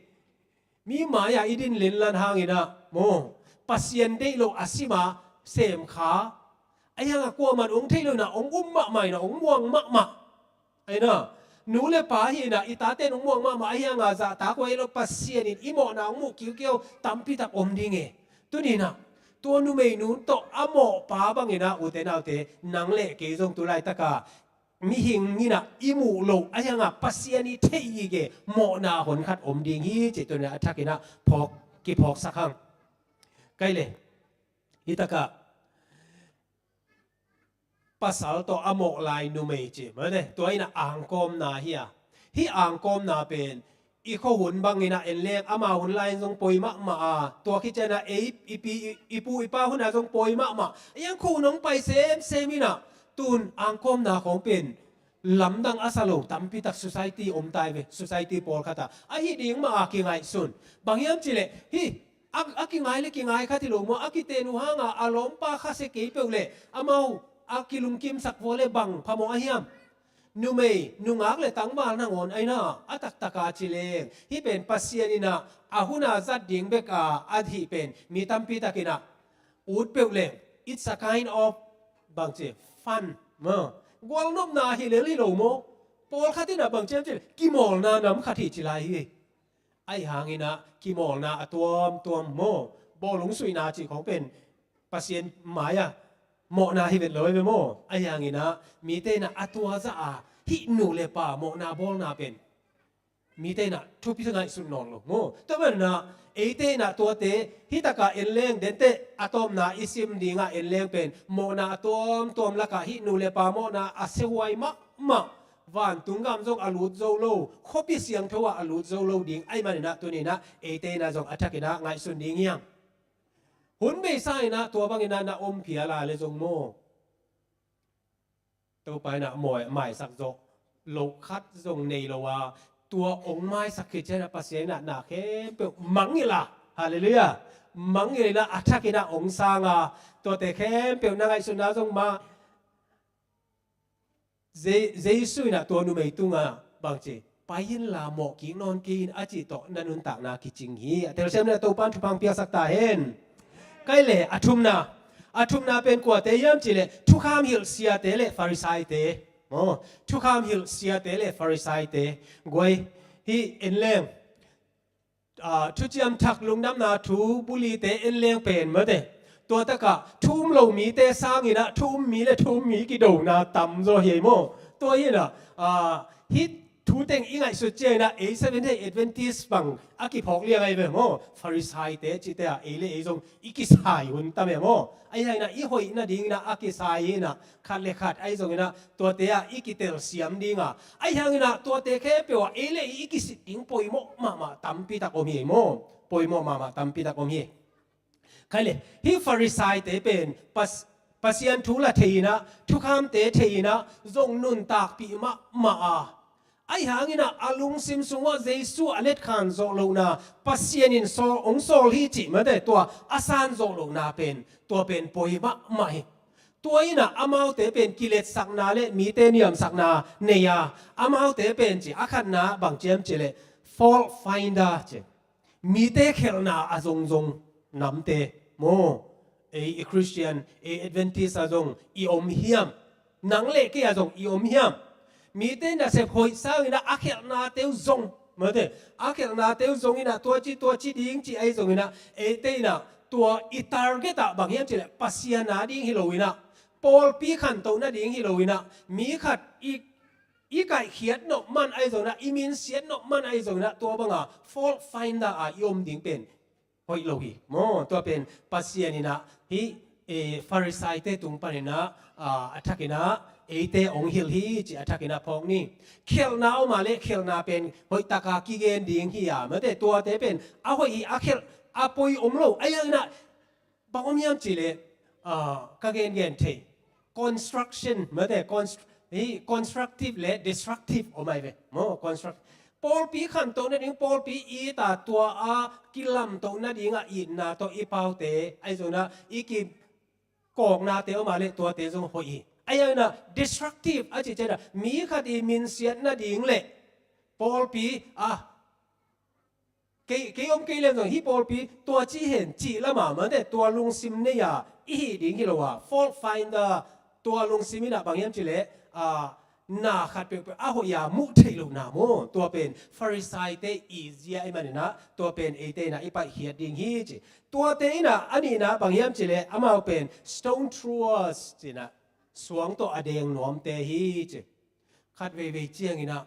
Mi mai-ah i din lenlan hangina maw, Pasian deih lo a sima semkha. Ahi hanga kuaman ong theih lo ina ong um mahmah ina ong muang mahmah. Aina nu le pa hi ina i tate in ong muang mahmah ahi hanga zahtak huai lo Pasian in i mawhna ong muh kiukiau tampitak om ding e. Tunina tua numeinu tawh a mawhpa bangina ute naute nang le kei zong tulaitaka mihing ina i muh lo ahi hanga Pasian i theih hi ge mawhna honkhat om ding hi cih tunina a thakina phawk kiphawksak hang. Kai le hi takah pasal tawh a mawh lai numei ci mawte tua ina angkawmna hi a. Hi angkawmna pen i khuahun bangina en leng ama hun lai-in zong poi mahmah a, tua khit ciana ei i pi i pu i pa huna zong poi mahmah. Iang khuahun hong pai semsem ina tun angkawmna khawng pen lamdang a sa lo tampitak society om tai ve. Society pawlkhatah ahi ding mah a kingaihsun. Bang hiam ci leh hi a, a kingai le kingai khat hi lo maw, a kiten uh hanga a lawmpa khasia kei peuh le amau a kilungkimsak vua le bang phamawh a hiam. Numei nungak le tangval nangawn aina a taktaka ci leng hi pen Pasian ina a huna zat ding beka a hih pen mi tampitak ina ut peuh leng it's a kind of bangci fun maw. Gualnopna hi lel hi lo maw. Pawlkhat ina bangci am ci leng kimawlna nam khat hi ci lai hi. Ahi hangina kimawlna a tuamtuam maw, bawlung suihna cih khawng pen Pasian mai-a mawhna hi vet lo hi ve maw. Ahi hangina mite ina a tua zah a hih nu le pa mawhna bawlna pen mite ina thupi ngaihsut nawn lo maw. Tua manina eite ina tuate hi taka en leng denteh a tawpna i sim dinga en leng pen mawhna a tuamtuam lakah hih nu le pa mawhna a siahuai mahmah. Vantung gam zong a lut zo lo, khuapi siangtho ah a lut zo lo ding ahi manina tunina eite ina zong a thakina ngaihsun ding hiam. Hun beisa ina tua bangina na om phial a le zong maw, Topa ina mawi maisak zawh loh khat zong nei lo a, tua ong maisak khit ciana Pasian ina na khempeuh mangngilh a. Halleluiah. Mangngilh ina a thakina ong sang a, tuate khempeuh na ngaihsutna zong mah. Je-, Jesu ina tua numei tunga bangci pai inla mawh kik nawn kei in a cih tawh na nuntakna kicing hi. A telsiam le Topan thupha piaksak ta hen. Kai le a thumna, a thumna pen kuate hiam ci le thukham hilh siate le Farisaite. Aw, thukham hilh siate le Farisaite. Guai hi en leng. Ah, thuciam thak lungdamna thu bulite en leng pen mate. Tua takah thu um lo mite sangina thu um mi le thu um mi kidona tam zaw hi ei maw. Tua hi ina, ah, hih thu teng i ngaihsut ciangina ei Seventh Day Adventist bang a kiphawk liang ahi ve maw. Farisaite cite ah ei le ei zong i kisai hun tam e maw. Ahi hangina i hoih nadingina a kisai hi ina khat le khat ahi zongina tuate ah i kitelsiam dinga. Ahi hangina tuate khempeuh ah ei le ei i kisit ding poimawh mahmah tampitak om hi ei maw. Poimawh mahmah tampitak om hi. Khai le, hih Farisaite pen Pas-, Pasian thu la thei ina, thukhamte thei ina, zong nuntakpih mahmah a. Ahi hangina a lungsim sungah Jesu a letkhan zawh lohna, Pasian in sawl, hong sawl hi cih mate tua a san zawh lohna pen, tua pen poi mahmah hi. Tua ina amaute pen kiletsakna le mite niamsakna nei a, amaute pen ci a khatna bang ciam ci le fault finder ci. mite khelhna a zongzong namte maw, ei i Khristian, ei Adventist a zong i om hiam? Nang le kei a zong i om hiam? Mite nasep hoih sanginah a khelhnate uh zong, mate, a khelhnate uh zonginah tua ci tua ci ding ci ahi zonginah eite inah tua i target ah bang hiam cileh Pasian a ding hi loinah, pawlpi khantoh nading hi loinah, mi khat i i kaihkhiat nop man ahi zonginah, i minsiat nop man ahi zonginah, tua banga fault finder a i om ding pen hoih lo hi maw. Tua pen Pasian inah hih, eh, Farisaite tung paninah, ah, a thakinah eite hong hilh hi ci a thakinah phawk ni. Khelhna om a le khelhna pen hoihtaka kigen ding hi a, mate, tuate pen a hoih hi, a khelh a poi om lo. Ahi hanginah bang om hiam cileh, ah, ka gengen thei construction, mate, constr-, hi constructive le destructive om ahi ve maw. Construct, pawlpi khantoh nading, pawlpi i ta tua a kilamtoh nadingah itna tawh i paute ahi zonginah i kikawknate om a le tuate zong hoih hi. Ahi hanginah destructive a cih cianah mi khat i minsiat nading le pawlpi a kei, kei om kei leng zong hih pawlpi tua ci hen cih lama, mate, tua lungsim nei a i hih ding hi lo a, fault finder, tua lungsim inah bang hiam cileh, ah, na khat peuhpeuh a hoih a muh theih lohna maw. Tua pen Farisaite i zia ahi maninah tua pen eite inah i paihkhiat ding hi ci. Tuate inah a nihna bang hiam cileh amau pen stone throwers cinah, suang tawh a deng nuamte hi ci. Khat veivei cianginah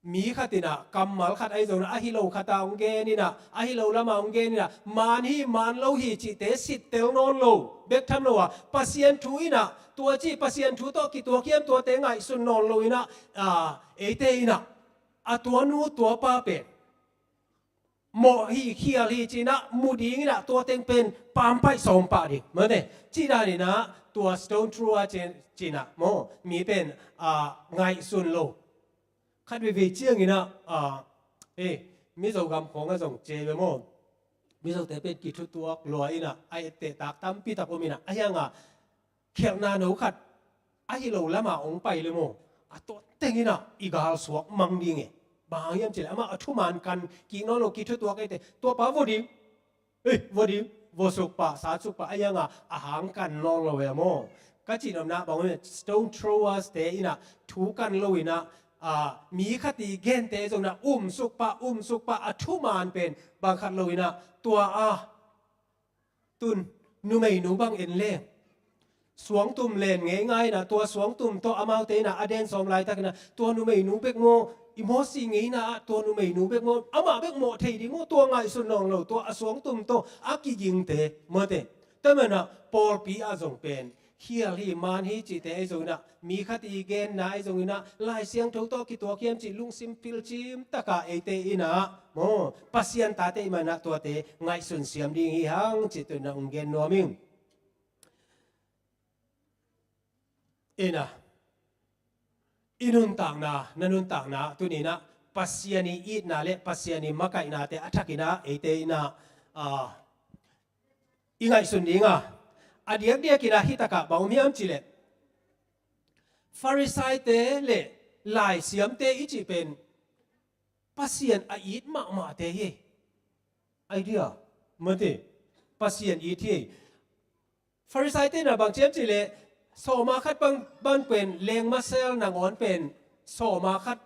mi khat inah kammal khat ahi zonginah, ahi lo khat a hong gen inah, ahi lo lama hong gen inah, man hi man lo hi cihte sittel nawn lo bek tham lo a, Pasian thu inah tua ci, Pasian thu tawh kituak hiam tuate ngaihsun nawn lo inah, ah, eite inah a tuanu tuapa pen mawh hi, khial hi cinah mu dinginah tua teng pen pampaih sawm pah ding, mate, cih daninah tua stone thrower cin, cinah maw, mi pen, ah, ngaihsun lo. Khat veivei cianginah, ah, eh, Mizo gam khawngah zong ci ve maw. Mizote pen kithutuak lua inah a ettehtak tampi tak om inah, ahi hanga khelhna no khat ahi lo lama hong pai le maw, a tua tenginah i galsuak mang ding e. Bang hang hiam cileh amah a thuman kan kik nawn lo, kithutuak eite, tuapa vua ding, ei, vua ding, vua sukpah, sat sukpah, ahi hanga a hang kan nawn lo e maw. Ka cihnopna bang hiam, stone throwers te inah thu kan lo inah, ah, mi khat i gente zonginah um sukpah, um sukpah, a thuman pen bang khat lo inah tua a tun numeinu bang en leng suangtum len ngeingai inah, tua suangtum tawh amaute inah a den sawm laitakinah tua numeinu bek maw, i mawsi ngeina ah tua numeinu bek maw, amah bek mawh thei ding maw, tua ngaihsun nawn lo, tua a suangtum tawh a kigingte, mate. Tua manah pawlpi ah zong pen khial hi, man hi cihte ahi zonginah, mi khat i genna ahi zonginah, Lai Siangtho tawh kituak hiam cih lungsim pilcim taka eite inah maw, Pasian tate i manah tuate ngaihsun siam ding hi hang cih tuinah hong gen nuam ing. Inah i nuntakna, na nuntakna tuninah Pasian i itna le Pasian i makaihnate a thakinah eite inah, ah, i ngaihsun dinga, a diakdiakinah hitakah bang om hiam cileh Farisaite le laisiamte i cih pen Pasian a it mahmahte hi. Idea, mate, Pasian it hi. Farisaite inah bang ci hiam cileh sawma khat bang, bang pen lengmasel nangawn pen sawma khat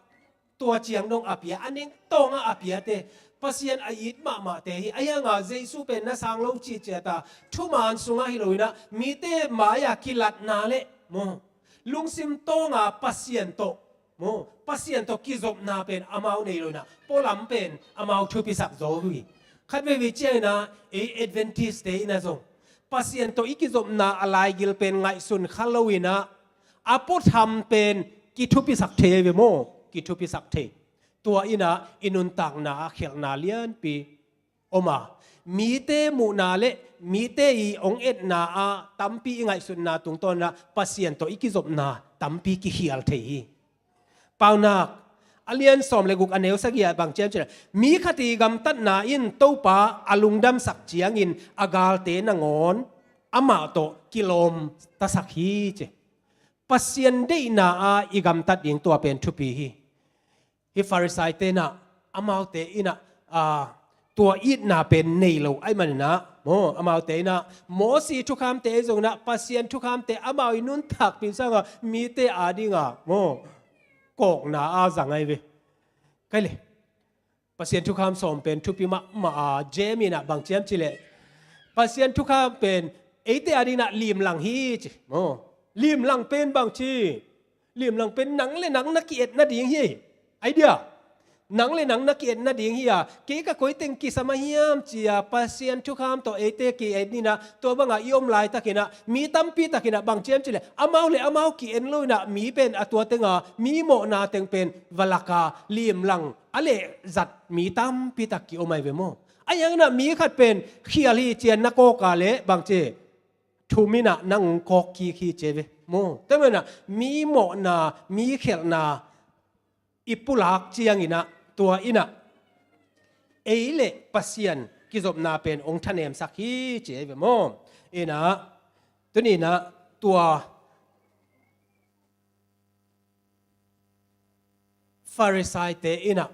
tua ciang dong a pia, a neng tawngah a piate, Pasian a it mahmahte hi. Ahi hanga Jesu pen na sang lo cihciata thuman sungah hi loinah mite mai-a kilatna le maw, lungsim tawnga Pasian tawh maw, Pasian tawh kizopna pen amau nei loinah pualam pen amau thupisak zo uh hi. Khat veivei cianginah ei Adventist te inah zong Pasian tawh i kizopna a laigil pen ngaihsun kha loinah a puatham pen kithupisak thei ve maw, kithupisak thei. Tua inah i nuntakna ah khelhna lianpi om a, mite muhna le mite i hong etna ah tampi i ngaihsutna tungtawnah Pasian tawh i kizopna tampi kikhial thei hi. Paunak a lian sawm le guk a neu sagih ah bang ci hiam cileh mi khat i gamtatna in Topa a lungdamsak ciangin a galte nangawn amah tawh kilawmtasak hi ci. Pasian deihna ah i gamtat ding tua pen thupi hi. Hih Farisaite inah Amaute in ah, aa, tua itna pen nei lo ahih manin ah, maw, amaute in ah Mosi thukhamte ahi zongin ah, Pasian thukhamte amau i nuntakpih sangin ah mite adingin, maw, kawkna a zang ahi ve. Kei le, Pasian thukham sawm pen thupi mahmah a, James in ah bang ci hiam cih leh, Pasian thukham pen eite adingin ah limlang hi ci, maw. Limlang pen bang ci? Limlang pen nang le nang na ki-et nading hi. Idea. Nang le nang na ki-et nading hi a, kei ka koi teng kisam ahi hiam ci-a Pasian thukham tawh eite ki-et in ah, tua bangin i om laitakin ah mi tampi takin ah bang ci hiam cih leh, amau le amau ki-en lo in ah mi pen a tua tengin mi mawhna teng pen va lak a, limlang a lehzat mi tampi tak ki-om ahi ve, maw. Ahi hangin ah mi khat pen khial hi ci-a na kawk a leh bang ci, thum in ah nang kawk kik hi ci ahi ve, maw. Tua manin ah mi mawhna, mi khialhna i pulak ciangin ah, tua in ah ei le Pasian kizopna pen hong thanemsak hi ci ahi ve, maw. In ah, tuni in ah tua Farisaite in ah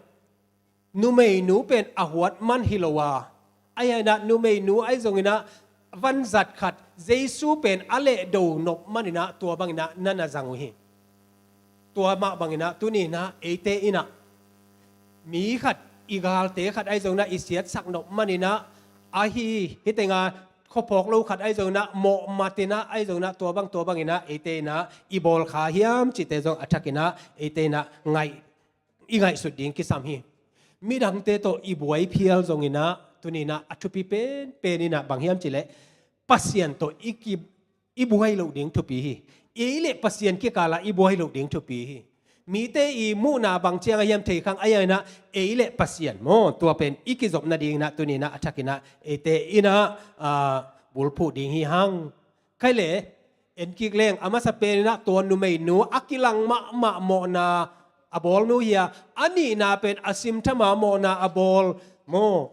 numeinu pen a huat man hi lo a, ahi hangin ah numeinu ahi zongin ah vanzat khat Jesu pen a lehdo nop manin ah tua bangin ah na na zang uh hi. Tua mah bangin ah tuni in ah eite in ah mi khat, i galte khat ahi zongin ah i siatsak nop manin ah, ahi, hih tengah khuaphawk lo khat ahi zongin ah, mawh mat in ah ahi zongin ah, tua bang tua bangin ah eite in ah i bawl kha hiam cihte zong a thakin ah eite in ah ngaih, i ngaihsut ding kisam hi. Midangte tawh i buai phial zongin ah, tuni in ah a thupi penpen in ah bang hiam cih leh, Pasian tawh i ki, i buai loh ding thupi hi. Ei le Pasian kikal ah i buai loh ding thupi hi. Mite i muhna bang ciang a hiam thei khang, ahi hangin ah ei le Pasian, maw, tua pen i kizop nadingin ah tuni in ah a thakin ah eite in ah, aa, bulphuh ding hi hang. Kei le, en kik leng, a masa pen in ah tua numeinu a kilang mahmah mawhna a bawlnu hi a, a nihna pen a simtham a mawhna a bawl, maw,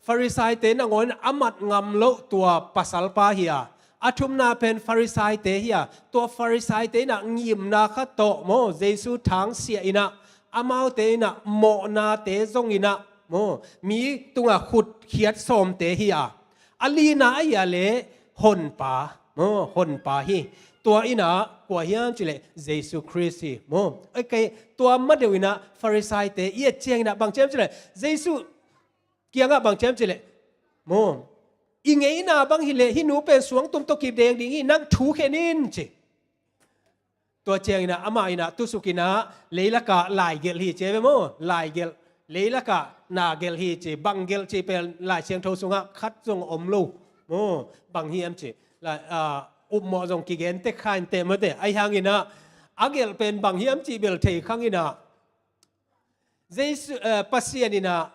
Farisaite nangawn in a mat ngam loh tua pasalpa hi a, a thumna pen Farisaite hi a, tua Farisaite in ah ngimna khat tawh, maw, Jesu thangsiah in ah, amaute in ah mawhnate zongin ah, maw, mi tungah khut khiat sawmte hi a, a lina ahi a leh honpa, maw, honpa hi. Tua in ah kua hiam cih leh Jesu Khrist hi, maw. Ok, tua ma deuh in ah Farisaite i et ciangin ah bang ci hiam cih leh, Jesu kiangah bang ci hiam cih leh, maw, i ngeina bang hi leh hih nu pen suangtum tawh kideng ding hi, nang thu khen in ci. Tua ciangin ah amah in ah tusuk in ah leilakah laigelh hi ci ahi ve, maw. Laigelh, leilakah na gelh hi ci, bang gelh cih pen Lai Siangtho sungah khat zong om lo, maw. Bang hiam cih leh, aa, upmawh zong kigen tek kha inteh, maw, te. Ahi hangin ah a gelh pen bang hiam cih bel thei khang in ah, Jesu, eh, Pasian in ah,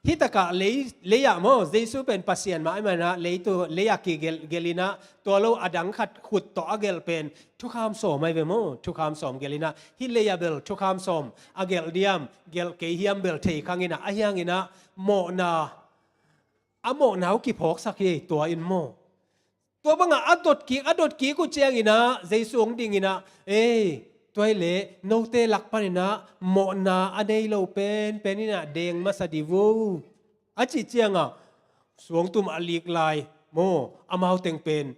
hih takah lei, lei-ah, maw, Jesu pen Pasian mah ahih manin ah, leitu, lei-ah kigelh, gelh in ah, tua lo a dang khat khut tawh a gelh pen thukham sawm ahi ve, maw, thukham sawm gelh in ah, hih lei-ah bel thukham sawm a gelh diam, gelh kei hiam bel thei khang in ah, ahi hangin ah mawhna, a mawhna uh kiphawksak hi, tua in, maw. Tua bangah a dot kik, a dot kik uh ciangin ah Jesu hong dingin ah, ei, tua hi leh note lak panin ah mawhna a nei lo penpen in ah deng masa di vo, a cih ciangah suangtum a lik lai, maw, amau teng pen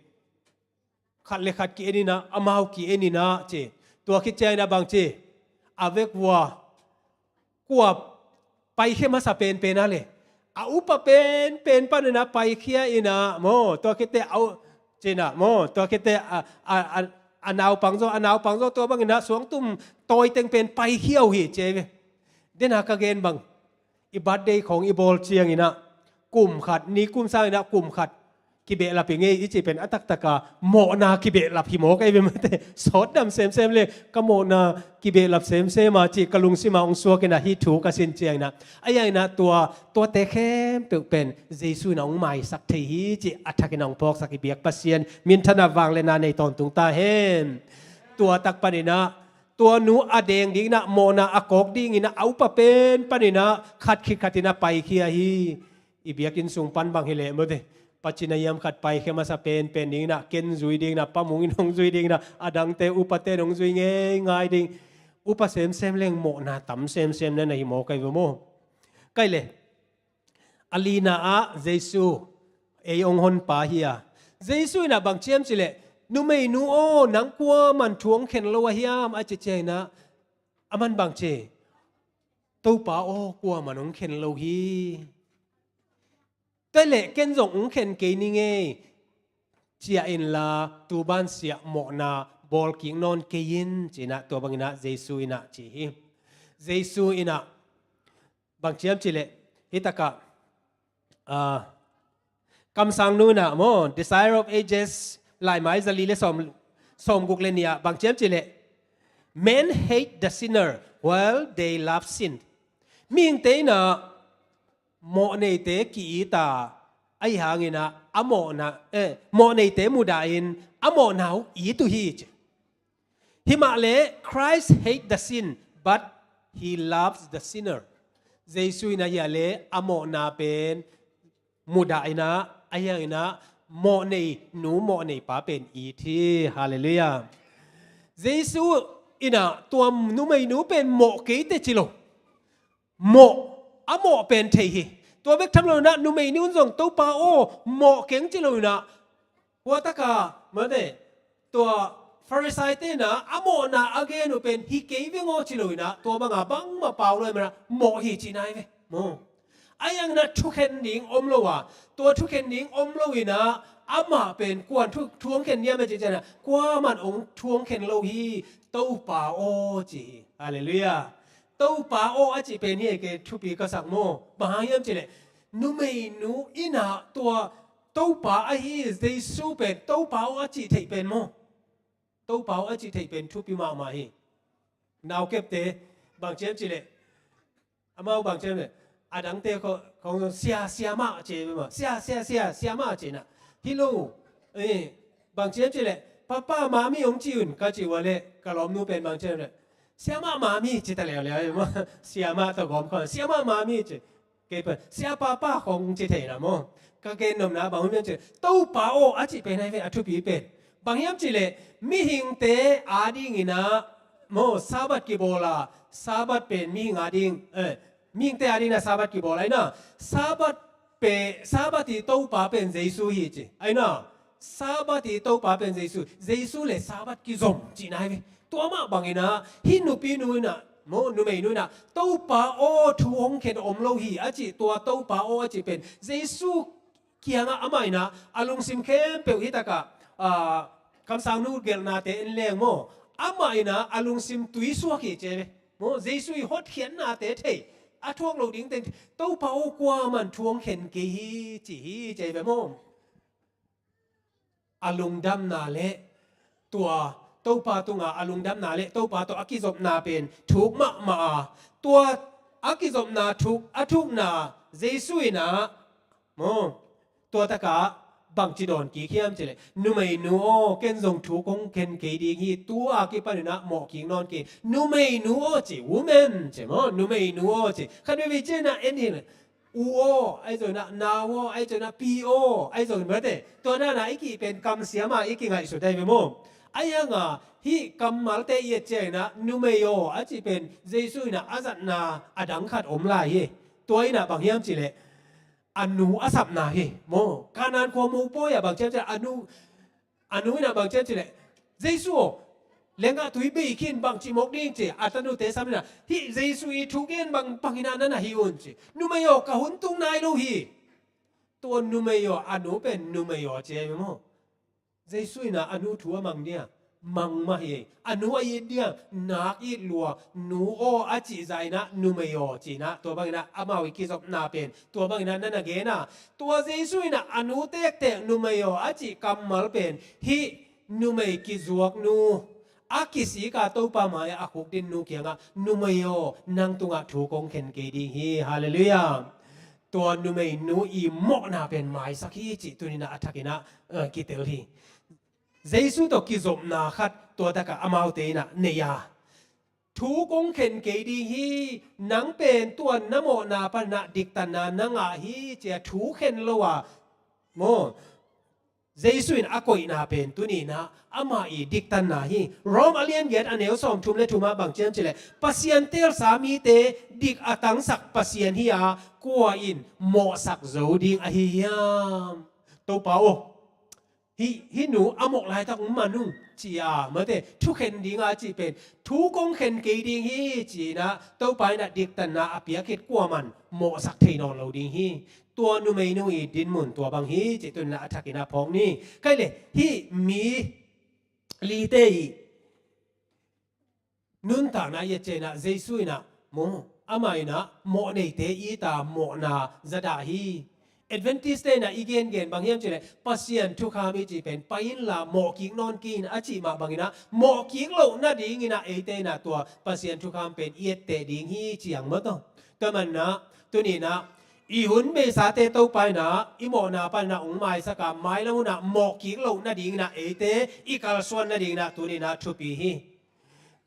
khat le khat ki-en in ah, amau ki-en in ah ci. Tua khit ciangin ah bang ci, a vekun ah kua paikhia masa penpen a leh, a upa penpen panin ah paikhia in ah, maw, tua khit teh a u-, ci-in ah, maw, tua khit teh a, a, a, a naupang zaw, a naupang zaw tua bangin ah suangtum tawi teng pen paikhia uh hi ci ahi ve. Dena ka gen bang, i birthday khawng i bawl ciangin ah kum khat, nikum sangin ah kum khat kibehlap hi ngei i cih pen a taktak a mawhna kibehlap hi mawk ahi ve, maw, te. Sawt dam semsem le, ka mawhna kibehlap semsem a cih ka lungsim ah hong suak in ah hih thu ka sin ciangin ah, ahi hangin ah tua, tuate khempeuh pen Jesu in ah hong maisak thei hi cih a thakin ah hong phawksak i biak Pasian minthanna, vangliatna nei tawntung ta hen. Tua tak panin ah tua nu a deng dingin ah, mawhna a kawk dingin ah, a upa pen panin ah khat khit khatin ah paikhia hi. I biakinn sung pan bang hi leh, maw, te, pacina hiam khat paikhia masa penpen dingin ah, ken zui dingin ah, Pa Mung in hong zui dingin ah, a dangte upate in hong zui ngeingai ding. Upa semsem leng mawhna tam semsem na na hi mawk ahi ve, maw. Kai le, a lina ah Jesu ei hong honpa hi a, Jesu in ah bang ci hiam cih leh, numeinu aw, nang kuaman thu hong khen lo a hiam, a cih ciangin ah, aman bang ci, Topa aw, kuaman hong khen lo hi. Tua leh ken zong hong khen kei ning ei, ciah inla, tu bansiah mawhna bawl kik nawn kei in, ci-in ah, tua bangin ah Jesu in ah ci hi. Jesu in ah bang ci hiam cih leh, hih takah, ah, kamsangnu in ah maw, Desire of Ages, laimai zali le sawm, sawmguk le nih ah bang ci hiam cih leh, "Men hate the sinner while they love sin." Mihingte in ah mawhneite ki-it a, ahi hangin ah a mawhna, eh, mawhneite mudah in a mawhna uh it uh hi, ci. Himah leh, "Christ hate the sin, but he loves the sinner." Jesu in ah hia leh a mawhna pen mudah in ah, ahi hangin ah mawhneinu mawhneipa pen it hi. Halleluiah. Jesu in ah tua numeinu pen mawh kei teh ci lo. Mawh, a mawh pen thei hi. Tua bek tham lo in ah numeinu in zong, "Topa aw, mawh keng," ci lo in ah, hua taka, mate, tua Farisai-te in ah a mawhna a gen uh pen, "Hi kei veng aw," ci lo in ah, tua banga bangmah pau lo ahih manin ah mawh hi ci nai ve. Maw. Ahi hangin ah thukhen ding om lo a, tua thukhen ding om lo in ah, amah pen kua'n thu, thu hong khen hiam a cih ciangin ah, "Kuaman hong thu hong khen lo hi, Topa aw," ci hi. Halleluiah. "Topa aw," a cih pen hi, kei thupi ka sak maw. Bang hang hiam cih leh, numeinu in ah tua Topa ahi Jesu pen Topa aw a cih theih pen maw, Topa aw a cih theih pen thupi mahmah hi. Naukepte bang ci hiam cih leh, amau bang ci hiam leh, a dangte khawng, khawng, "Sia, siamah," ci hi maw. "Sia, sia, sia, siamah," ci-in ah. Hi lo, eh, bang ci hiam cih leh, "Papa, mami hong ci un," ka cih uh leh, ka lawmnu pen bang ci hiam leh, "Siamah, mami," ci ta leuleu hi maw. Siamah tawh gawm khawng, "Siamah, mami," ci. Kei pen, "Sia, papa," khawng ci thei na maw. Ka gen nopna bang hiam cih leh, "Topa aw," a cih pen ahi ve, a thupi pen. Bang hiam cih leh, mihingte adingin ah maw, Sabbath kibawl a, Sabbath pen mihing ading, eh, mihingte adingin ah Sabbath kibawl ahi na. Sabbath pen, Sabbath i Topa pen Jesu hi, ci. Ahi na. Sabbath i Topa pen Jesu. Jesu le Sabbath kizom cihna hi ve. Tua mah bangin ah, hih nupinu in ah, maw, numeinu in ah, "Topa aw, thu hong khen om lo hi," a cih, tua "Topa aw" a cih pen Jesu kiangah amah in ah a lungsim khempeuh, hih takah, ah, kamsangnu gelhnate en leng maw, amah in ah a lungsim tuisuak hi, ci hi ve. Maw, Jesu i hotkhiatnate thei, a thuak loh ding teng, "Topa aw, kuaman thu hong khen kei hi," ci hi, ci hi ve maw. A lungdamna le tua Topa tunga a lungdamna le Topa tawh a kizopna pen thuk mahmah a, tua a kizopna thuk, a thukna Jesu in ah, maw, tua takah bangci dawn kik hiam cih leh, "Numeinu aw, ken zong thu kong khen kei ding hi, tu-a kipan in ah mawh kik nawn kei. Numeinu aw," ci, "Woman," ci maw, "Numeinu aw," ci. Khat veivei ciangin ah en hi leh, "U aw," ahi zongin ah, "Nau aw," ahi zongin ah, "Pi aw," ahi zongin, mate, tua dan a i kih pen kamsiam a i kingaihsut ahi ve maw. Ahi hang a, hih kammalte i et ciangin ah, "Numei aw," a cih pen Jesu in ah a zatna a dang khat om lai hi. Tua in ah bang hiam cih leh, a nu a sapna hi maw. Kanaan khua mopawi ah bang ci hiam cih leh, a nu, a nu in ah bang ci hiam cih leh, "Jesu aw, lengah tui bei khin, bangci mawk ding?" ci. A tanute sam in ah, "Hih Jesu i thu gen bang, bang in ah na na hih un," ci. "Numei aw, ka hun tung nai lo hi." Tua "Numei aw," a nu pen "Numei aw" ci ahi ve maw. Jesu in ah a nu thu a mang dia, mang mah hi. A nu a it dia, nak it lua, "Nu aw," a cih zah in ah "Numei aw," ci in ah, tua bang in ah amau i kizopna pen tua bang in ah na na gen a. Tua Jesu in ah a nu tektek "Numei aw" a cih kammal pen hih numei kizuaknu, a kisik a Topa mai-ah a khukdinnu kiangah, "Numei aw, nang tungah thu kong khen kei ding hi." Halleluiah. Tua numeinu i mawhna pen maisak hi cih tuni-in ah a thakin ah, eh, kitel hi. Jesu tawh kizopna khat tua takah amaute in ah nei a, "Thu kong khen kei ding hi, nang pen tua na mawhna panin ah diktatna na ngah hi," ci-a thu khen lo a, maw, Jesu in a koihna pen tuni-in ah ama i diktanna hi. Rom a lian giat a neu sawmthum le thum ah bang ci hiam cih leh, Pasian teelsa mite dik a tangsak Pasian hi a, kua in mawhsak zo ding ahi hiam? Topa aw, hih, hih nu a mawh laitak hong man ung, ci-a, mate, thukhen dinga a cih pen, thu kong khen kei ding hi, ci-in ah, Topa in ah diktanna a piak khit kuaman mawhsak thei nawn lo ding hi. Tua numeinu i dinmun tua bang hi, cih tuni-in ah a thakin ah phawk ni. Kei le, hih mi lite i nuntakna i et ciangin ah Jesu in ah, maw, amah in ah mawh neite it a mawhna za dah hi. Adventist-te in ah i gengen bang hiam cih leh, Pasian thukham i cih pen pai inla mawh kik nawn kei in a cih mah bangin ah, mawh kik loh nadingin ah eite in ah tua Pasian thukham pen i etteh ding hi, ci-ang maw taw. Tua manin ah tuni-in ah i hun beisate Topa in ah i mawhna panin ah hong maisak a, mailam hun ah mawh kik loh nadingin ah eite i kalsuan nadingin ah tuni-in ah thupi hi.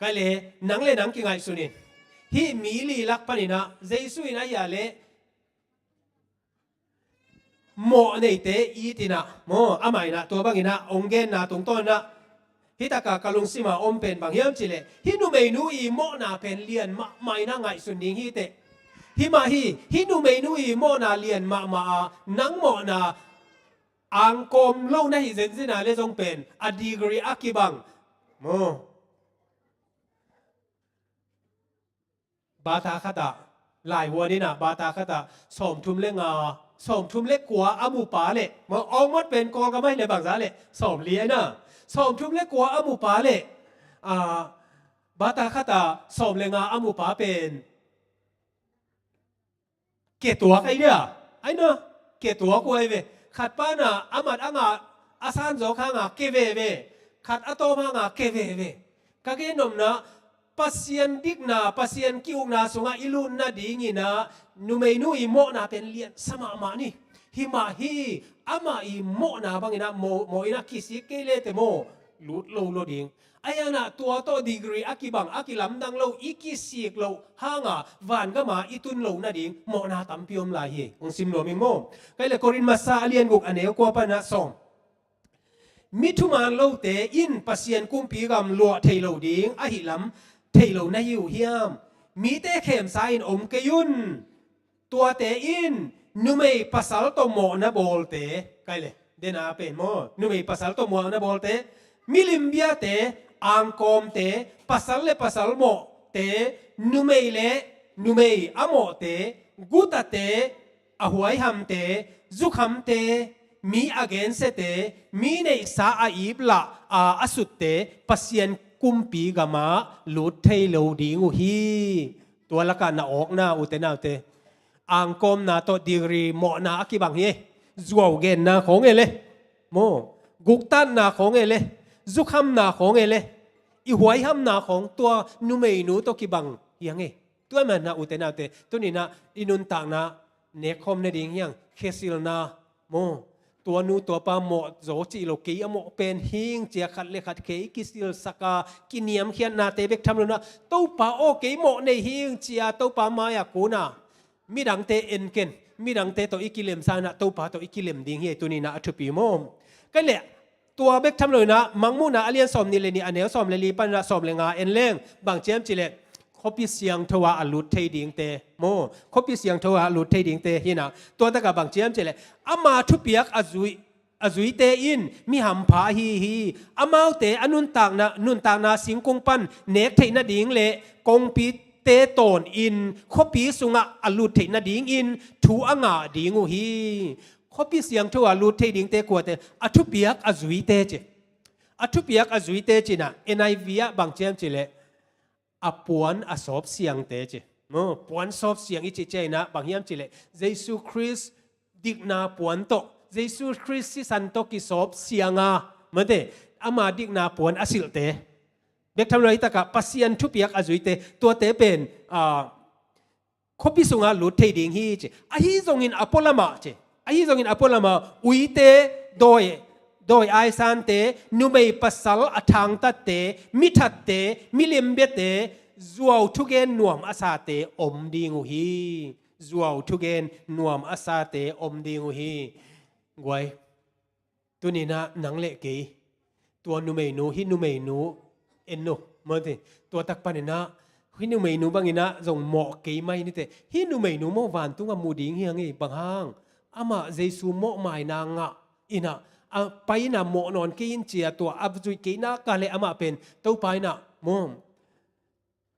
Kei le, nang le nang kingaihsun in. Hih mi li lak panin ah Jesu in ahi a leh mawh neite it in ah, maw, amah in ah tua bangin ah hong genna tungtawn in ah, hih tak a ka lungsim a om pen bang hiam cih leh, hih numeinu i mawhna pen lian mahmah in ah ngaihsun ding hi teh. Hih mah hi, hih numeinu i mawhna lian mahmah a, nang mawhna angkawm lo na hih zenzen a leh zong pen, a degree a kibang, maw, bata khat ah, laivuan in ah bata khat ah sawmthum le nga, sawmthum le kua a mupa leh, maw, awngmawt pen Kawlgam ahih leh bangzah leh, sawmli a hi na, sawmthum le kua a mupa leh, ah, bata khat ah sawm le nga a mupa pen ketuak ahi dia, ahi na, ketuak uh ahi ve. Khat pan ah a mat a nga, a sanzawk hang a ke veve, khat a tawm hang a ke veve. Ka gen nopna, Pasian dikna, Pasian ki-ukna sungah i lut nadingin ah numeinu i mawhna pen liansa mahmah ni. Hih mah hi, amah i mawhna bangin ah mawh, mawh in ah kisik kei le teh maw, lut lo lo ding. Ahi hang ah tua tawh degree a kibang, a kilamdang lo, i kisik loh hang a vangam ah i tun loh nading mawhna tampi om lai hi. Hong sim nuam ing maw. Kei le, Korin masa a lian guk a neu kua pan ah sawm. Mi thuman lote in Pasian kumpi gam luah thei lo ding ahih lam thei lo na hi uh hiam? Mite khemsa in om kei un. Tuate in numei pasal tawh mawhna bawlte, kei le, den a pen maw, numei pasal tawh mawhna bawlte, milim biate, angkawmte, pasal le pasal mawhte, numei le numei a mawhte, gutate, a huaihamte, zukhamte, mi a gensiate, mi neihsa a ip lah a, a sutte, Pasian kumpi gamah lut thei lo ding uh hi. Tua lakah na awkna, ute naute, angkawmna tawh degree mawhna a kibang hi. Zuau genna khawng e le, maw, guktatna khawng e le, zukhamna khawng e le, i huaihamna khawng tua numeinu tawh kibang hi hang e. Tua manin ah, ute naute, tuni-in ah i nuntakna nekkhawm nading hi hang, khesilna, maw, tua nu tua pa mawh zaw cih lo, kei a mawh pen hi ing ci-a khat le khat khe i kisilsak a, kiniamkhiatnate bek tham lo-in ah, Topa aw, kei mawh nei hi ing ci-a Topa mai-ah kun a, midangte en ken, midangte tawh i kilemsa-in ah Topa tawh i kilem ding hi. Tuni-in ah a thupi maw. Kei le, tua bek tham lo-in ah, Mangmuhna a lian sawmnih le nih a neu sawm le li panin ah sawm le nga en leng, bang ci hiam cih leh, khuapi siangtho ah a lut thei dingte, maw, khuapi siangtho ah a lut thei dingte hi-in ah, tua tak ah bang ci hiam cih leh, ama thupiak a zui, a zuite in mi hampha ahi hi. Amaute a nuntakna, nuntakna singkung pan nek theih nading le kongpite tawnin khuapi sungah a lut theih nadingin thu a ngah ding uh hi. Khuapi siangtho ah lut thei dingte kuate, a thupiak a zuite ci. A thupiak a zuite ci-in ah, N I V ah bang ci hiam cih leh, a puan a sawp siangte ci. Maw, puan sawp siang i cih ciangin ah bang hiam cih leh, Jesu Khrist dikna puan tawh, Jesu Khrist sisan tawh kisawp siang a, mate, ama dikna puan a silhte. Bek tham lo-in ah, hih tak ah Pasian thupiak a zuite, tuate pen, ah, khuapi sungah lut thei ding hi ci. Ahi zongin a pualamah ci. Ahi zongin a pualamah uite, dawi, dawi aisante, numei pasal a thangtatte, mithatte, milimbiate, zuau thugen nuam a sate om ding uh hi. Zuau thugen nuam a sate om ding uh hi. Guai. Tuninah nang le kei, tua numeinu, hih numeinu en uh, mawte, tua tak paninah hih numeinu banginah zong mawh kei mai nite. Hih numeinu maw vantungah mu ding hi hang ei, bang hang? Amah Jesu mawhmaina ngah inah, a pai inah mawh nawn kei in ci-a tua a zuih kei nak leh amah pen Topa inah maw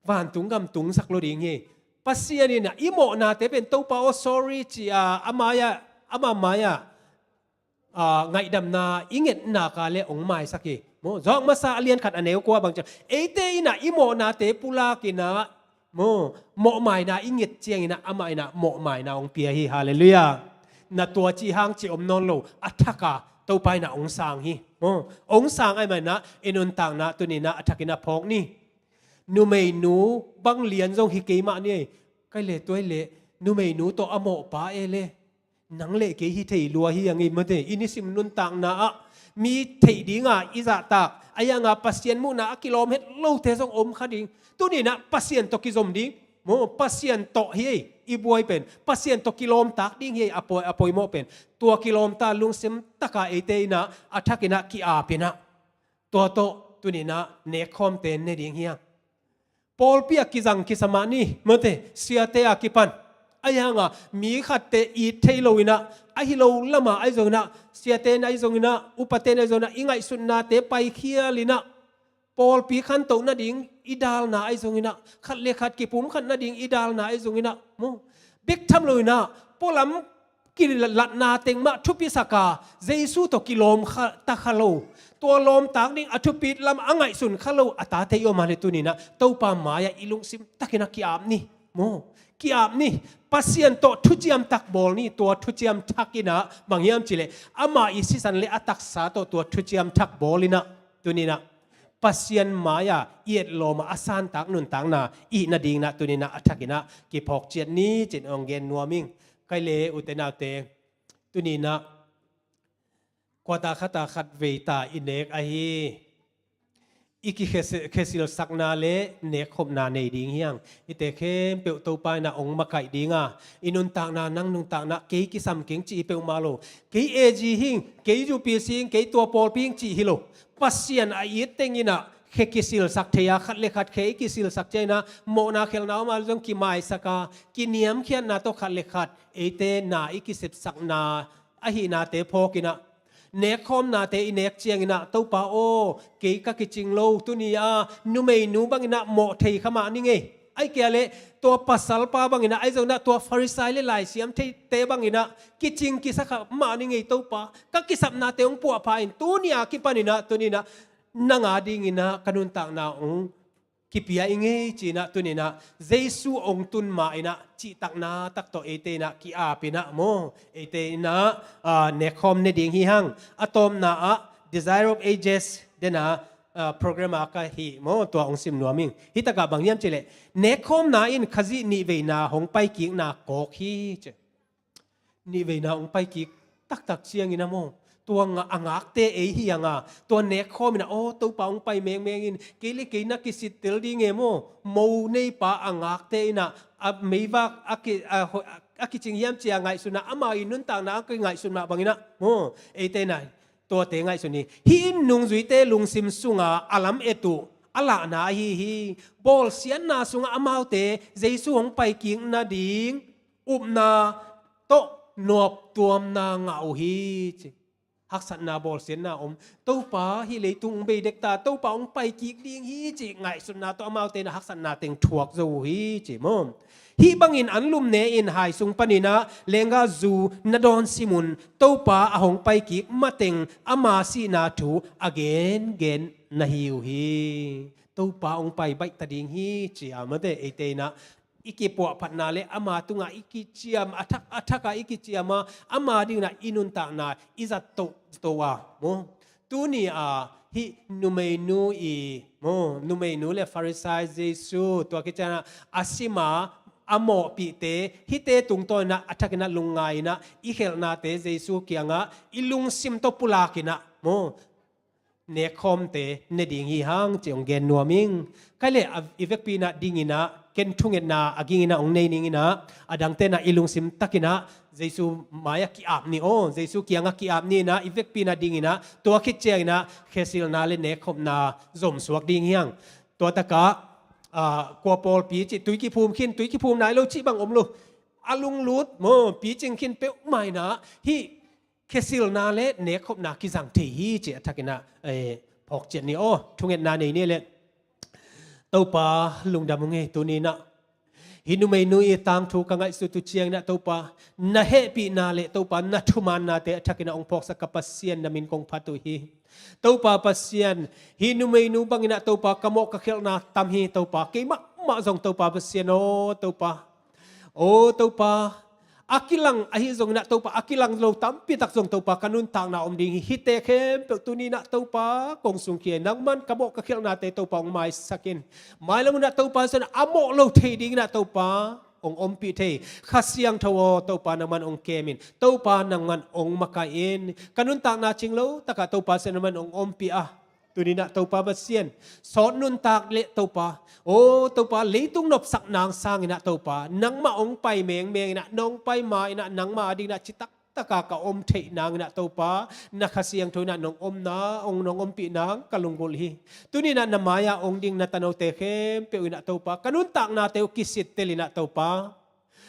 vantung gam tungsak lo ding hi. Pasian inah i mawhnate pen Topa aw sorry ci-a ama mai-ah, ama mai-ah, ah, ngaihdamna i ngetna ka le hong maisak hi. Maw, Zawk Masa a lian khat a neu kua bang ciang, eite inah i mawhnate pulak inah maw mawhmaina i nget cianginah amah inah mawhmaina hong pia hi. Halleluiah. Na tua cih hang cih om nawn lo, a thaka Topa inah hong sang hi. Maw, hong sang ahih maninah i nuntakna tuninah a thakinah phawk ni. Numeinu bang lian zong hi kei mah ni ei. Kai le tuai le, numeinu tawh a mawhpa e le, nang le kei hi thei lua hi hang ei, mawte, i nisim nuntakna ah mi theih dinga i zahtak, a yanga Pasian muhna a kilawm het lote zong om kha ding. Tuninah Pasian tawh kizom ding. Maw, Pasian tawh hi ei, i buai pen Pasian tawh kilawmtak ding hi ei, a poi, a poimawh pen. Tua kilawmta lungsim taka eite inah a thakinah ki-ap inah tua tawh tuninah nekkhawmte ne ding hi hang. Pawlpi ah kizang kisa mah ni, mawte, siate a kipan. A yanga mi khatte it thei lo inah, ahi lo lama ahi zonginah, siate in ahi zonginah, upate in ahi zonginah, i ngaihsutnate paikhial inah, pawlpi khantoh nading i dalna ahi zonginah, khat le khat kipumkhat nading i dalna ahi zonginah maw, bek tham lo inah pualam kilatna teng mah thupisaka, Jesu tawh kilawm kha, ta kha lo, tua lawmtak ding a thupit lam a ngaihsun kha lo a tate i om a le tuninah Topa mai-ah i lungsim takinah ki-ap ni. Maw, ki-ap ni. Pasian tawh thuciam tak bawl ni. Tua thuciam thakinah bang hiam cihleh, ama i sisan le a taksa tawh tua thuciam thak bawl inah tuninah Pasian mai-ah i etlawma a santak nuntakna i hih nadinginah tuninah a thakinah kiphawk ciat ni, cin hong gen nuam ing. Kai le ute naute, tuninah kuata khata khat veita i nek ahi, i kikhesilsakna le nekkhopna nei ding hi hang. Hite khempeuh Topa inah hong makaih dinga, i nuntakna, nang nuntakna, kei kisam keng cih hi peuhmah lo. Kei A G hing, kei U P C hing, kei tua pawlpi hing cih hi lo. Pasian a it tenginah khe kisilsak thei-a, khat le khat khe i kisilsak cianginah mawhna khelhna om a le zong kimaisaka, kiniamkhiatna tawh khat le khat eite na i kisepsakna ahihnate phawkinah, nekkhawmnate i nek cianginah, Topa aw, kei ka kicing lo, tuni-a numeinu banginah mawh thei kha mah ning ei. Ahih kei leh tua pasalpa banginah, ahi zonginah tua Farisai le laisiam theite banginah kicing kisa kha mah ning ei Topa. Ka kisapnate hong puahpha in, tuni-a kipaninah tuninah nang a dinginah ka nuntakna hong kipia i ngei cinah tuninah Jesu hong tun ma inah cihtakna tak tawh eite inah ki-ap inah maw, eite inah, ah, nekkhawm ne ding hi hang. A tawpna ah Desire of Ages dena, ah, program a ka hih maw, tua hong sim nuam ing. Hitakah bang hiam cihleh, nekkhawmna in Khazih nihveina hong paikikna kawk hi ci. Nihveina hong paikik taktak ciangin a maw, tua nga-, a ngakte ei hi hanga, tua nekkhawm inah, aw, Topa hong pai mengmeng in, kei le kei na kisittel ding e maw, mo neipa a ngakte inah, a meivak a ki-, a ho-, a kicing hiam cia ngaihsutna, ama i nuntakna a kingaihsut mah banginah maw, eite inah tuate ngaihsun hi. Hih in nungzuite lungsim sunga a lam et uh a lahna ahi hi. Bawlsiatna sungah amaute Jesu hong paikik nading upna tawh nuaptuamna ngah uh hi ci. Haksatna, bawlsiatna om. Topa hih leitung hong bei dekta, Topa hong paikik ding hi ci ngaihsutna tawh amaute na haksatna teng thuak zo uh hi ci maw. Hih bangin anlum ne-in hai sung paninah lenggahzu na dawn simun, Topa a hong paikik mateng ama sihna thu a gengen na hi uh hi. Topa hong pai baihta ding hi ci-a mate, eite inah i kipuahphatna le ama tungah i kiciam, a thak, a thakah i kiciam a, ama dinginah i nuntakna i zat tohtoh a maw. Tuni-a hih numeinu i maw, numeinu le Farisai Jesu tua kicianah a sima a mawhpihte, hihte tungtawninah a thakinah lungngai inah i khelhnate Jesu kiangah i lungsim tawh pulakinah maw, nekkhawmte ne ding hi hang ci hong gen nuam ing. Kai le a, i vekpi inah dinginah Ken thungetna a ging inah hong nei ning inah, a dangte inah i lungsim tak inah Jesu mai-ah ki-ap ni aw, Jesu kiangah ki-ap ni inah, i vekpi inah ding inah, tua khit ciang inah khesilna le nekkhopna zomsuak ding hi hang. Tua takah, ah, kua pawlpi cih, tui kiphum khin, tui kiphum nai lo cih bang om lo. A lunglut maw, picing khin peuhmah inah hih khesilna le nekkhopna kizang thei hi cih a thak inah, eh, phawk ciat ni aw, thungetna nei ni leh. Topa lungdam ung ei, tuni inah hih numeinu i tangthu ka ngaihsut uh ciang inah Topa, na hehpihna le Topa na thumaannate a thak inah hong phawksak ka Pasian, na min kong phat uh hi. Topa Pasian, hih numeinu bang inah Topa ka mawh ka khelhna tam hi Topa, kei mahmah zong Topa Pasian aw Topa. Aw Topa, a kilang ahi zong inah Topa, a kilang lo tampi tak zong Topa, ka nuntakna om ding hi. Hihte khempeuh tuni inah Topa kong sungkhia, nangman ka mawh ka khelhnate Topa hong maisak in. Mailam hun ah Topa Pasian, a mawh lo thei ding inah Topa hong ompih thei Kha Siangtho aw Topa, nangman hong kem in. Topa, nangman hong makaih in. Ka nuntakna cing lo takah Topa Pasian, nangman hong ompih a, tuni inah Topa Pasian, sawt nuntak le Topa, aw Topa, leitung nopsak nang sang inah Topa, nangmah hong pai mengmeng inah, nong pai ma inah nangmah a ding inah citak taka ka om theih nang inah Topa, na Kha Siangtho inah nong omna, hong nong ompih nang ka lunggulh hi. Tuni inah na mai-ah hong ding na tanote khempeuh inah Topa, ka nuntaknate uh kisittel inah Topa,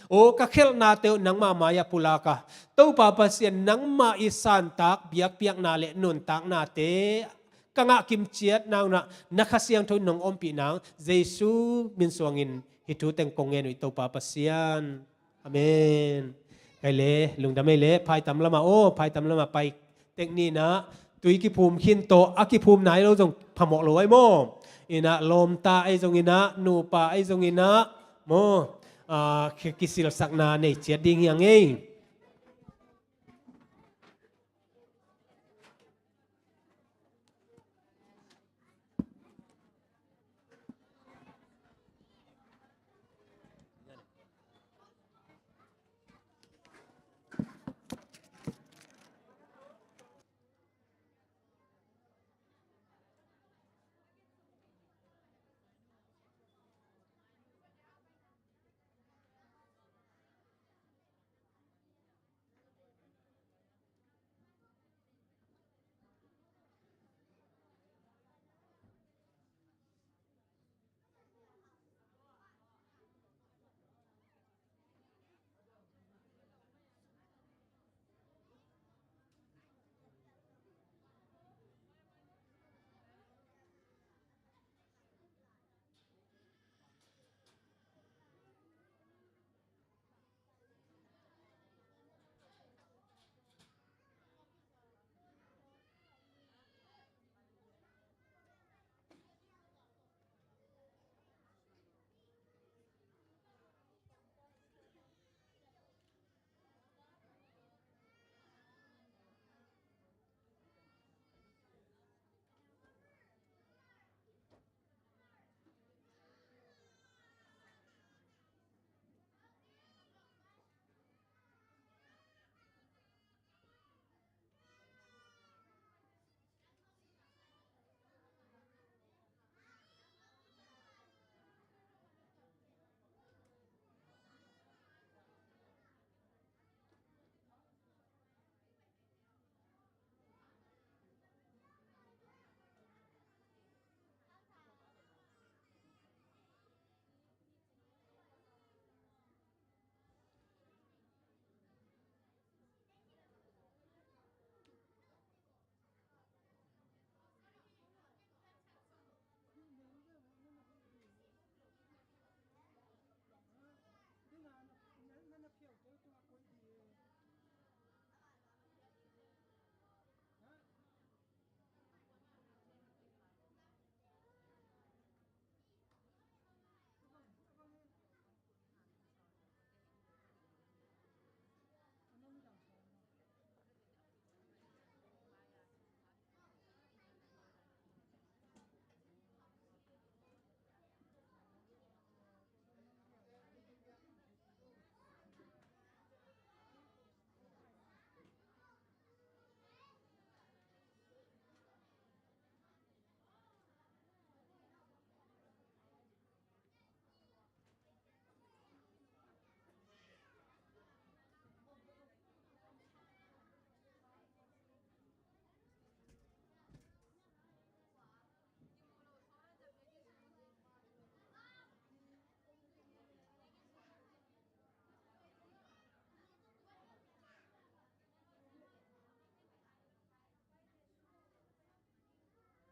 aw ka khelhnate uh nangmah mai-ah pulak a, Topa Pasian, nangmah i santak biakpiakna le nuntaknate ka ngah kimciat nang inah na Kha Siangtho in nong ompih nang, Jesu min suangin hih thu teng kong ngen uh hi Topa Pasian. Amen. Kei le lungdam ei le, phaitam lamah aw, phaitam lamah pai tek ni inah, tui kiphum khin tawh a kiphum nai lo zong phamawh lo ai maw. Inah lawmta ei zong inah, nupa ei zong inah maw, ah, ki-, kisilsakna nei ciat ding hi hang ei.